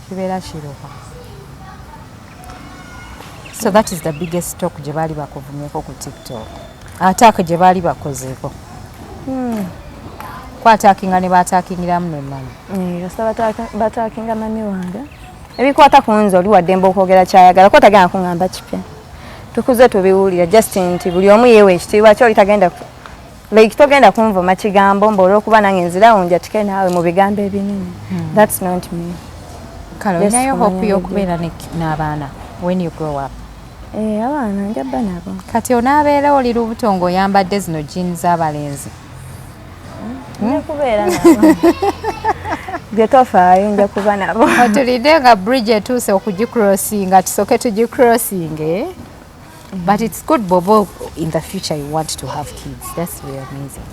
S2: kibeera kiruka. So that is the biggest talk gye baali bakuvumyeko ku TikTok, attack gye baali bakozeeko? Kwattackinga ne baattackingiramu ne mummy.
S1: Eh, kasita battackinga mummy wange. Ebikwata ku nze oli waddembe okwogera kyayagala, ko tagenda kuŋŋamba kipya, tukuze tubiwulira. Just nti buli omu yeewa ekitiibwa kyo. Oli tagenda like togenda kunvuma kigambo mbu olw'okuba nange nzirawo njatike naawe mu bigambo ebinene. That's not me.
S2: Kale,
S1: Just
S2: olinayo
S1: kumanya
S2: hope y'okubeera n'abaana when you grow up?
S1: Eh, abaana njabba nabo.
S2: Kati onaabeera oli lubuto ng'oyambadde zino jeans z'abalenzi?
S1: Nja kubeera nabo, gwe tofaayo, nja kuba nabo.
S2: Otulinde nga bridge etuuse okugicrossinga, tusooke tugicrossinge, eh? But it's good bw'oba in the future you want to have kids, that's very amazing.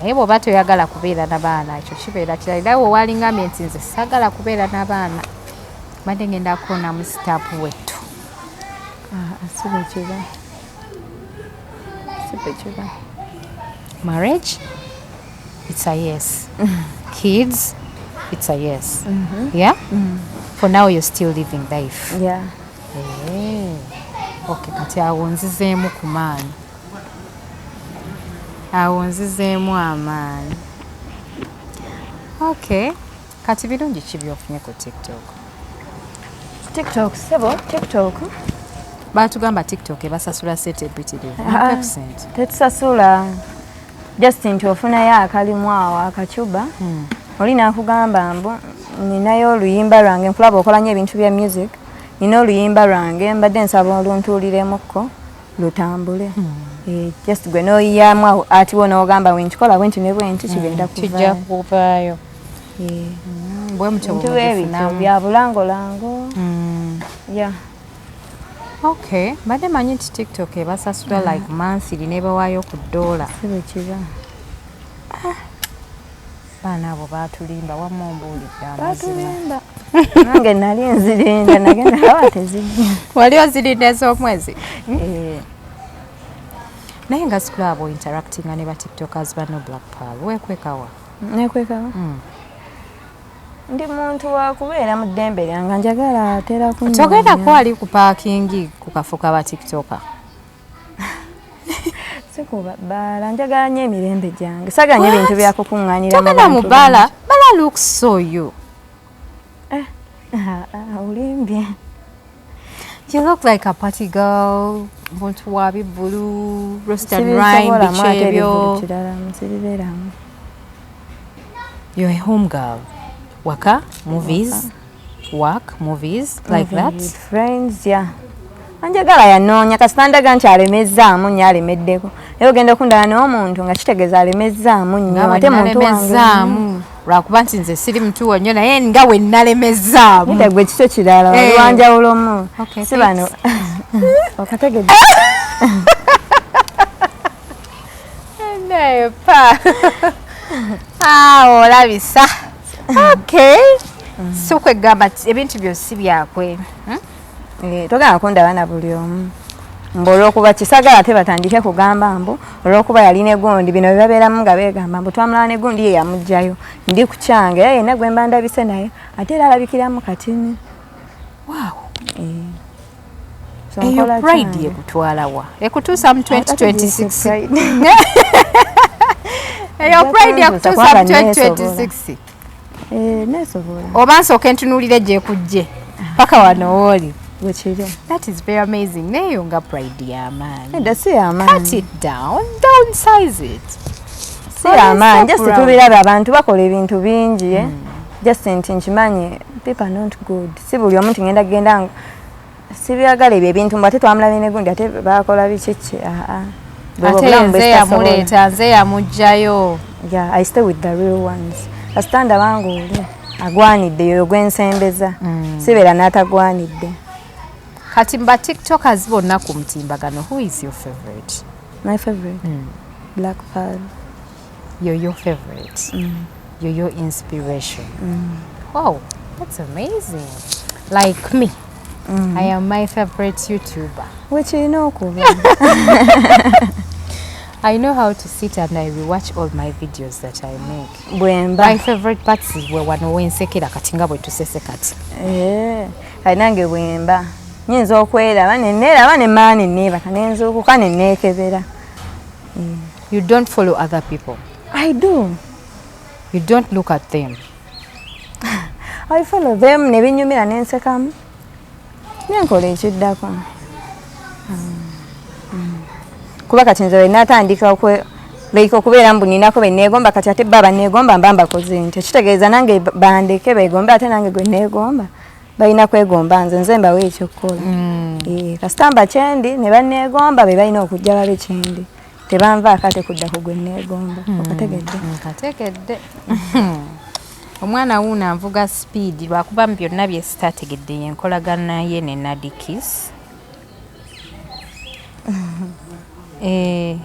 S2: Naye bw'oba toyagala kubeera n'abaana, ekyo kibeera kirala. Era we walingambye nti nze saagala kubeera n'abaana, mbadde ngenda kwonamu sitaapu wettu.
S1: Ah, si bwe kiba, si bwe kiba.
S2: Marriage, it's a yes. Kids, it's a yes. Yeah, for now you're still living life.
S1: Yeah.
S2: Eh, okay, kati awo nzizeemu ku maanyi, awo nzizeemu amaanyi. Okay, kati birungi ki byofunye ku TikTok?
S1: TikTok, sebo, TikTok.
S2: Batugamba TikTok ebasasula sente empitirivu.
S1: Ah,
S2: Mpe ku sente.
S1: Tetusasula, just nti ofunayo akalimu awo akacuba. Oli nakugamba mbu ninayo oluyimba lwange, nkulaba okola nnyo ebintu bya music, nina oluyimba lwange mbadde nsaba oluntuuliremukko lutambule. Eh, just gwe n'oyiyamu awo ati wo n'ogamba bwenkikola bwenti ne bwenti kigenda
S2: Kijja
S1: kuvaayo.
S2: kuvaayo.
S1: Eh,
S2: Bwe mutyo
S1: bintu bwe bityo.
S2: bwemugifunamu.
S1: Bya bulangolango, yeah.
S2: Okay, mbadde manyi nti TikTok ebasasula like monthly nebawaayo ku ddoola.
S1: Si bwe kiba.
S2: Baana abo baatulimba, wamma ombuulidde amazima.
S1: Batulimba, nange nali nzirinda, nagenda aba tezijja.
S2: Wali ozirinda ez'omwezi?
S1: Eh,
S2: Naye nga sikulaba interactinga ne ba TikTokers banno. Black Pearl, weekwekawa?
S1: Nekwekawa? Ndi muntu wa kubeera mu ddembe lyange, njagala atera kunoonya.
S2: Togenda kwali ku parking ku kafo ka ba TikToker?
S1: Sikuba bbaala, njagala nnyo emirembe gyange, sagala nnyo ebintu byakukuŋŋaanira.
S2: Togenda mu bbaala? Bala looks so you.
S1: Olimbye.
S2: You look like a party girl, muntu wa bivvulu, roast and rhyme.
S1: Sibisobolamu.
S2: Biki
S1: Ate ebivvulu
S2: ebyo?
S1: kirala, sibibeeramu.
S2: You're a home girl. Waka, movies, work, movies, like that.
S1: With friends, yeah. Anjagala yanoonya, kasita ndaga nti alemezzaamu nnyo, alemeddeko. Naye ogenda okundaba n'omuntu nga kitegeeza alemezzaamu nnyo,
S2: Nga
S1: ate muntu wange.
S2: Nalemezaamu lwakuba nti nze siri mutuwo nnyo, naye nga we nalemezaamu.
S1: Nedda, gwe kikyo kirala, wali
S2: Eh.
S1: wanjawulomu.
S2: Okay,
S1: Si bano okategedde.
S2: Naye pa awo olabisa. Okay, so kwegamba ebintu byo si byakwe,
S1: Eh, togenda kundaba na buli omu mbu olwokuba kisagala ate batandike kugamba mbu olwokuba yalina egundi. Bino byebabeeramu nga beegamba mbu twamulaba negundi, ye yamugjayo. Ndi ku kyange, era yenna gwe mba ndabise naye ate era alabikiramu katini.
S2: Wow.
S1: Eh. So
S2: Eyo
S1: nkola
S2: pride
S1: kyange.
S2: Ekutwala wa? Ekutuusa mu
S1: Ate
S2: 2026?
S1: pride.
S2: Eyo pride
S1: Ejja kuntuusa
S2: ekutuusa mu
S1: kubanga
S2: 2026?
S1: Eh, nesobola.
S2: Oba nsooka entunuulire gyekujje paka wano wooli.
S1: Bwekiri.
S2: That is very amazing. Naye nga pride y'amaanyi.
S1: Nedda, si yamaanyi.
S2: Cut it down, downsize it.
S1: Si yamaanyi, just tubiraba abantu bakola ebintu bingi, eh? Just nti nkimanyi people are not good. Si buli omu nti ngenda genda, sibyagala ebyo ebintu mbu ate twamulabye ne gundi, ate bakola biki ki. Aa. Bwe
S2: Ate
S1: obulamu bwe
S2: nze
S1: sitasobola.
S2: Yamuleeta, nze yamugjayo.
S1: Yeah, I stay with the real ones. Kasita ndaba ng'oli agwanidde, yoyo gwensembeza, sibeera n'atagwanidde.
S2: Kati mba TikTokers bonna ku mutimbagano, who is your favorite?
S1: My favorite? Black Pearl.
S2: You're your favorite. You're your inspiration. Wow, that's amazing. Like me, I am my favorite YouTuber.
S1: Wekirina okuba.
S2: I know how to sit and I rewatch all my videos that I make.
S1: Bwemba.
S2: My favorite parts is we wano wensekera kati nga bwe tusese kati.
S1: Eh, kati nange bwemba nyinza okweraba neneeraba nemala neneebaka nenzuukuka neneekebera.
S2: You don't follow other people?
S1: I do.
S2: You don't look at them?
S1: I follow them, ne binyumira nensekamu nenkola ekiddako. Kuba kati nze wenatandika like okubeera mbu ninako beneegomba, kati ate baba neegomba mba mbakoze nti kitegeeza nange bandeke beegombe, ate nange gwe neegomba balina kwegomba nze, nze mbawe ekyokukola. Eh, kasita mba kyendi ne banneegomba, be balina okujja babe kyendi, tebanvaako ate kudda ku gwe neegomba. Okategedde?
S2: Nkategedde. Omwana wuuno anvuga speed lwakuba mu byonna bye sitaategedde yenkolagana ye ne Nadikis. Eh,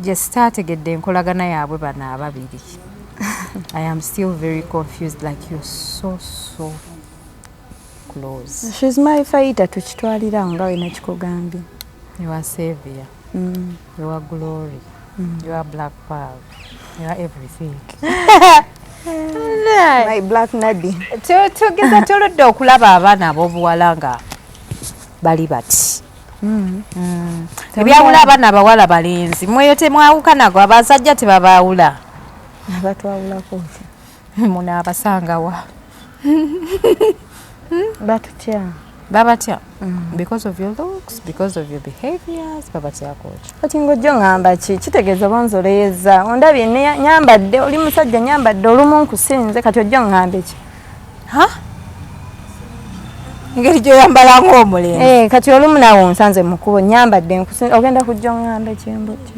S2: gye sitaategedde enkolagana yaabwe bano ababiri. I am still very confused, like you're so so close.
S1: She's my fighter, tukitwalirawo nga wena kikugambye.
S2: You are savior. You are glory. You are Black Pearl. You are everything.
S1: My Black Nadi.
S2: Tugeza tuludde okulaba abaana ab'obuwala nga bali bati. Ebyawula abaana abawala balenzi mweyo temwawukanago, abasajja tebabaawula.
S1: Batwawulako ki?
S2: Muno abasangawa?
S1: Batutya.
S2: Babatya because of your looks, because of your behaviors? Babatyako ki?
S1: Kati ng'ojjo ŋŋamba ki? Kitegeeza oba nzoleyeza ondabye nyambadde, oli musajja, nyambadde olumu nkusinze, kati ojjo ŋŋambe ki?
S2: Ha, engeri gyoyambala ng'omulenzi.
S1: Eh, kati olumu naawe onsanze mu kkubo nyambadde nkusinze, ogenda kujja oŋŋambe kyembuki?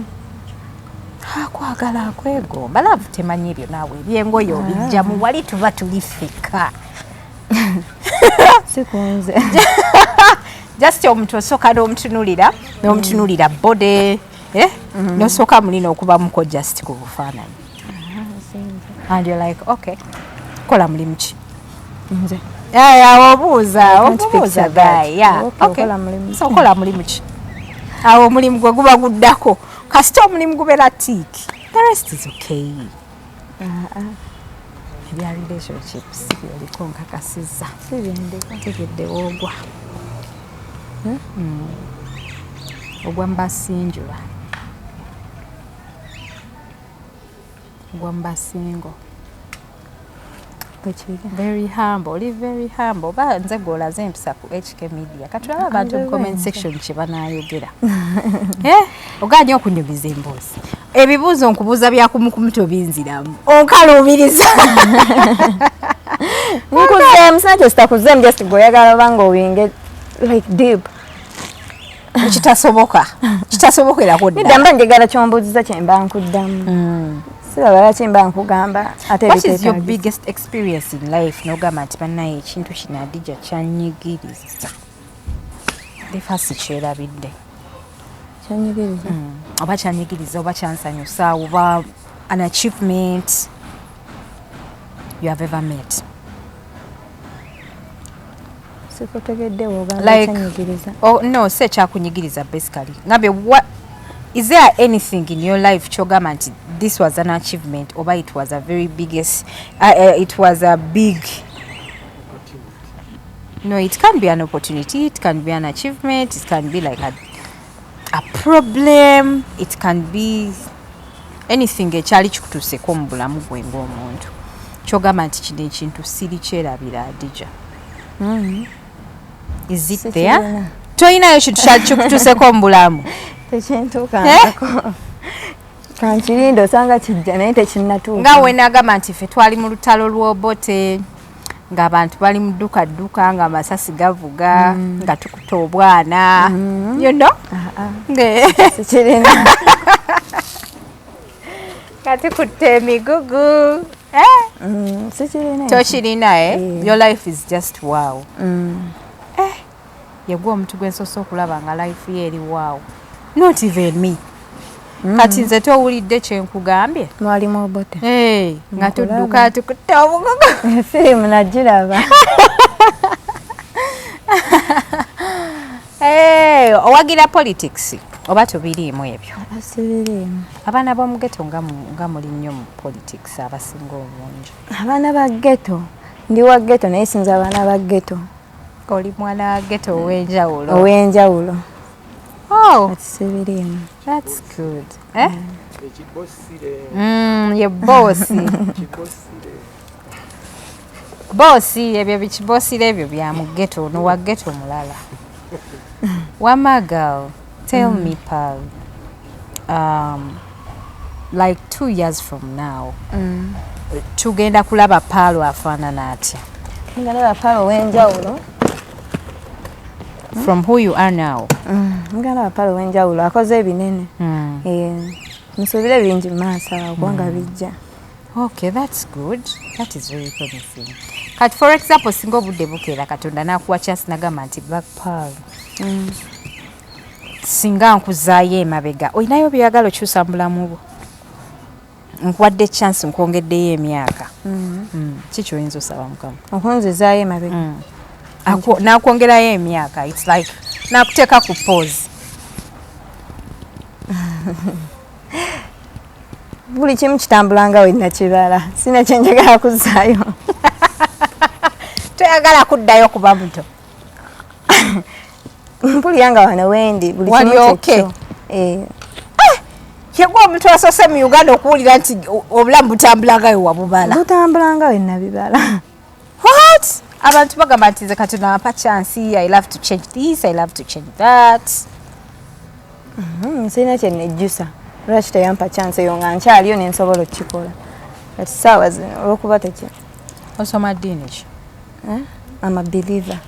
S2: Akwagala, akwegomba. Love temanyi ebyo naawe, ebyengoye obijjamu wali, tuba tuli ffekka.
S1: Sikunze.
S2: Just omuntu osooka n'omutunulira body, eh? Nosooka mulina okubamuko just ku bufaananyi and you're like, okay, kola mulimu ki?
S1: Nze?
S2: Aya, obuuza.
S1: I can't
S2: Obuuza
S1: picture that.
S2: guy, yeah.
S1: Okay,
S2: okay.
S1: okola mulimu ki?
S2: So okola mulimu ki? Awo omulimu gwe guba guddako. Kasita omulimu gubeera tick, the rest is okay. Ebya relationships byoliko nkakasizza.
S1: Si byendiko.
S2: Tegedde woogwa. Ogwa mubasinjula, ogwa mubasingo.
S1: Bwekiri.
S2: Very humble, oli very humble. Oba nze gw'olaze empisa ku HK Media. Katulabe abantu mu comment section kye banaayogera. Eh, ogaanye okunyumiza emboozi, ebibuuzo nkubuuza byakumukumu tobinziramu, onkaluubiriza.
S1: Nkuzeemu, sina kyesitakuzeemu, just gweoyagala oba nga oyinge like deep.
S2: Kitasoboka, kitasobokerako
S1: Nedda.
S2: ddala.
S1: Mba njagala kyombuuziza kyemba nkuddamu, sirabala kyemba nkugamba ate
S2: What is your
S1: ebiteetaagisa.
S2: biggest experience in life n'ogamba nti bannaye ekintu kino Adija kyanyigiriza, lefa sikyerabidde?
S1: Kyanyigiriza?
S2: Oba kyanyigiriza, oba kyansanyusa, oba an achievement you have ever met.
S1: Sikutegedde wogamba. Kyanyigiriza?
S2: Oh, no, si ekyakunyigiriza. Basically ngambe, what is there anything in your life kyogamba nti this was an achievement oba it was a very biggest it was a big, no, it can be an opportunity, it can be an achievement, it can be like a problem, it can be anything ekyali kikutuuseko mu bulamu gwe ng'omuntu. Kyogamba nti kino ekintu siri kyerabira, Adija. Is it there?
S1: Sikirina.
S2: Toyinayo kintu kyali kikutuuseko mu bulamu?
S1: Tekintuukangako. Kankirinda, osanga kijja, naye tekinnatuuka.
S2: Nga wenagamba nti ffe twali mu lutalo lw'Obote, ng'abantu bali mu dduka dduka, nga amasasi gavuga, nga tukuta obwana.
S1: Ah, ah, sikirina.
S2: Nga tukutta emigugu, eh?
S1: Sikirina ekyo.
S2: Tokirina, eh?
S1: Eh.
S2: Your life is just wow. Yegwe omuntu gwe nsoose okulaba nga life ye eri wow, not even me. Kati nze towulidde kyenkugambye?
S1: Mwalimu Obote.
S2: Hey, nga
S1: Nkulaba.
S2: tudduka tukutta obugugu.
S1: Firimu nagiraba.
S2: Hey, owagira politics oba tobiriimu ebyo?
S1: Sibiriimu.
S2: Abaana b'omu ghetto nga muli nnyo mu politics abasinga obungi.
S1: Abaana ba ghetto, ndi wa ghetto, naye sinza abaana ba ghetto.
S2: Oli mwana wa ghetto ow'enjawulo.
S1: Ow'enjawulo.
S2: Oh,
S1: Kati sibiriimu.
S2: that's good, eh?
S3: Ekibosire.
S2: Ye boosi.
S3: Kibosire.
S2: Boosi, ebyo bikibosire ebyo bya mu ghetto, ono wa ghetto mulala. Wama girl, tell me, Pearl, like 2 years from now, tugenda kulaba Pearl afaanana atya?
S1: Nga ndaba Pearl ow'enjawulo.
S2: From who you are now.
S1: Nga ndaba Pearl ow'enjawulo akoze ebinene. Eh, nsuubire bingi mu maaso awo kubanga bijja.
S2: Okay, that's good. That is very promising. Kati for example, singa obudde bukeera Katonda n'akuwa chance nagamba nti, "Black Pearl, singa nkuzaayo emabega, olinayo byeyagala okyusa mu bulamu bwo, nkuwadde chance, nkwongeddeyo emyaka." Ki kyoyinza osaba Mukama?
S1: Okunzizaayo emabega?
S2: N'akwongerayo emyaka, it's like n'akuteeka ku pause.
S1: Buli kimu kitambula nga we nakibala, sina kyenjagala kuzzaayo.
S2: Toyagala kuddayo kuba muto?
S1: Mpulira nga wano wendi buli
S2: Wali
S1: kimu
S2: okay?
S1: kyekyo. Eh,
S2: Kyegwa omuntu asoose mu Uganda okuwulira nti obulamu butambula nga we wabubala.
S1: Butambula nga we nabibala.
S2: What? Abantu bagamba nti nze Katonda ampa chance, I love to change this, I love to change that.
S1: Sirina kyenejjusa lwaki teyampa chance eyo nga nkyaliyo nensobola okukikola. Kati saawa zino olwokuba teki
S2: Osoma ddiini ki?
S1: Eh? I'm a believer.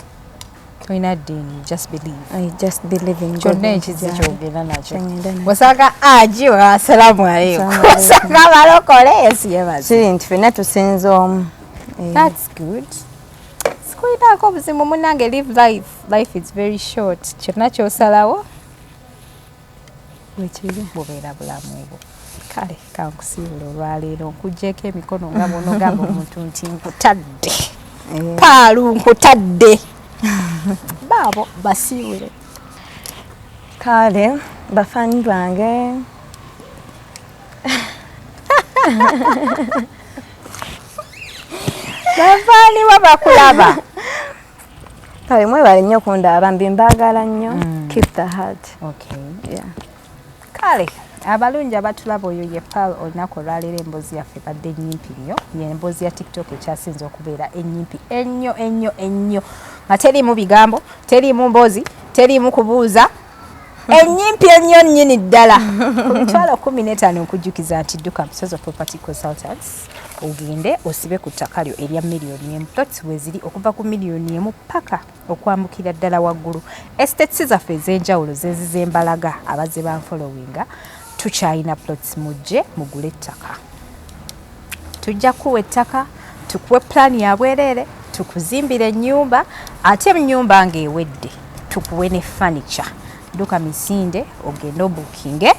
S2: Tolina ddiini, just believe?
S1: I just believe in God.
S2: Kyonna ekizi
S1: Gyali.
S2: kyogenda nakyo.
S1: Kyengenda nakyo.
S2: Osanga aji, asalamu aleikum.
S1: Assalamu alaikum.
S2: Osanga balokole, Yesu yebaze.
S1: Kiri nti ffenna tusinza omu. Eh,
S2: That's good. Sikulinako obuzibu munange, live life. Life is very short. Kyonna kyosalawo
S1: bwekiri.
S2: Bubeera bulamu bwo. Kale kankusiibula olwaleero, nkugyeko emikono nga bw'onoogamba omuntu nti nkutadde.
S1: Eh,
S2: Pearl, nkutadde. Baabo basiibule.
S1: Kale bafaani bange,
S2: Bafaaniwa bakulaba.
S1: Kale mwebale nnyo okundaba, bambi mbaagala nnyo. Keep the heart.
S2: Okay.
S1: Yeah.
S2: Kale abalungi abatulaba, oyo ye Pearl. Olunaku olwaleero emboozi yaffe ebadde nnyimpi nnyo, ye emboozi ya TikTok ekyasinze okubeera ennyimpi ennyo ennyo ennyo, nga teriimu bigambo, teriimu mboozi, teriimu kubuuza, ennyimpi ennyo nnyini ddala. Ku 150,000, nkujjukiza nti dduka Musozo Property Consultants, ogende osibe ku ttaka lyo erya 1 million. Plots weziri okuva ku 1 million paka okwambukira ddala waggulu. Estates zaffe ez'enjawulo zezizembalaga abazze banfollowinga, tukyalina plots, mujje mugule ettaka. Tujja kuwa ettaka, tukuwe pulaani ya bwereere, tukuzimbire ennyumba, ate ennyumba ng'ewedde tukuwe ne furniture. Dduka misinde ogende obukinge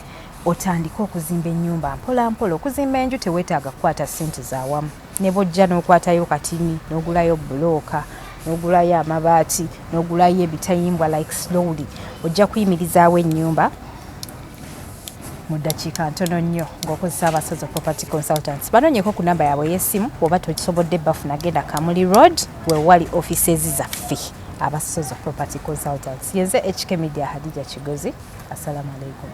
S2: otandike okuzimba ennyumba mpola mpola. Okuzimba enju teweetaaga kukwata ssente zawamu, ne bwojja n'okwatayo katini, n'ogulayo bulooka, n'ogulayo amabaati, n'ogulayo ebitayimbwa, like slowly ojja kuyimirizaawo ennyumba mu ddakiika ntono nnyo ng'okozesa Abasozo Property Consultants. Banoonyeko ku namba yaabwe ey'essimu, oba tokisobodde bafuna, genda Kamuli Road we wali offices zaffe Abasozo Property Consultants. Yenze HK Media, Hadija Kigozi. Assalamu alaikum.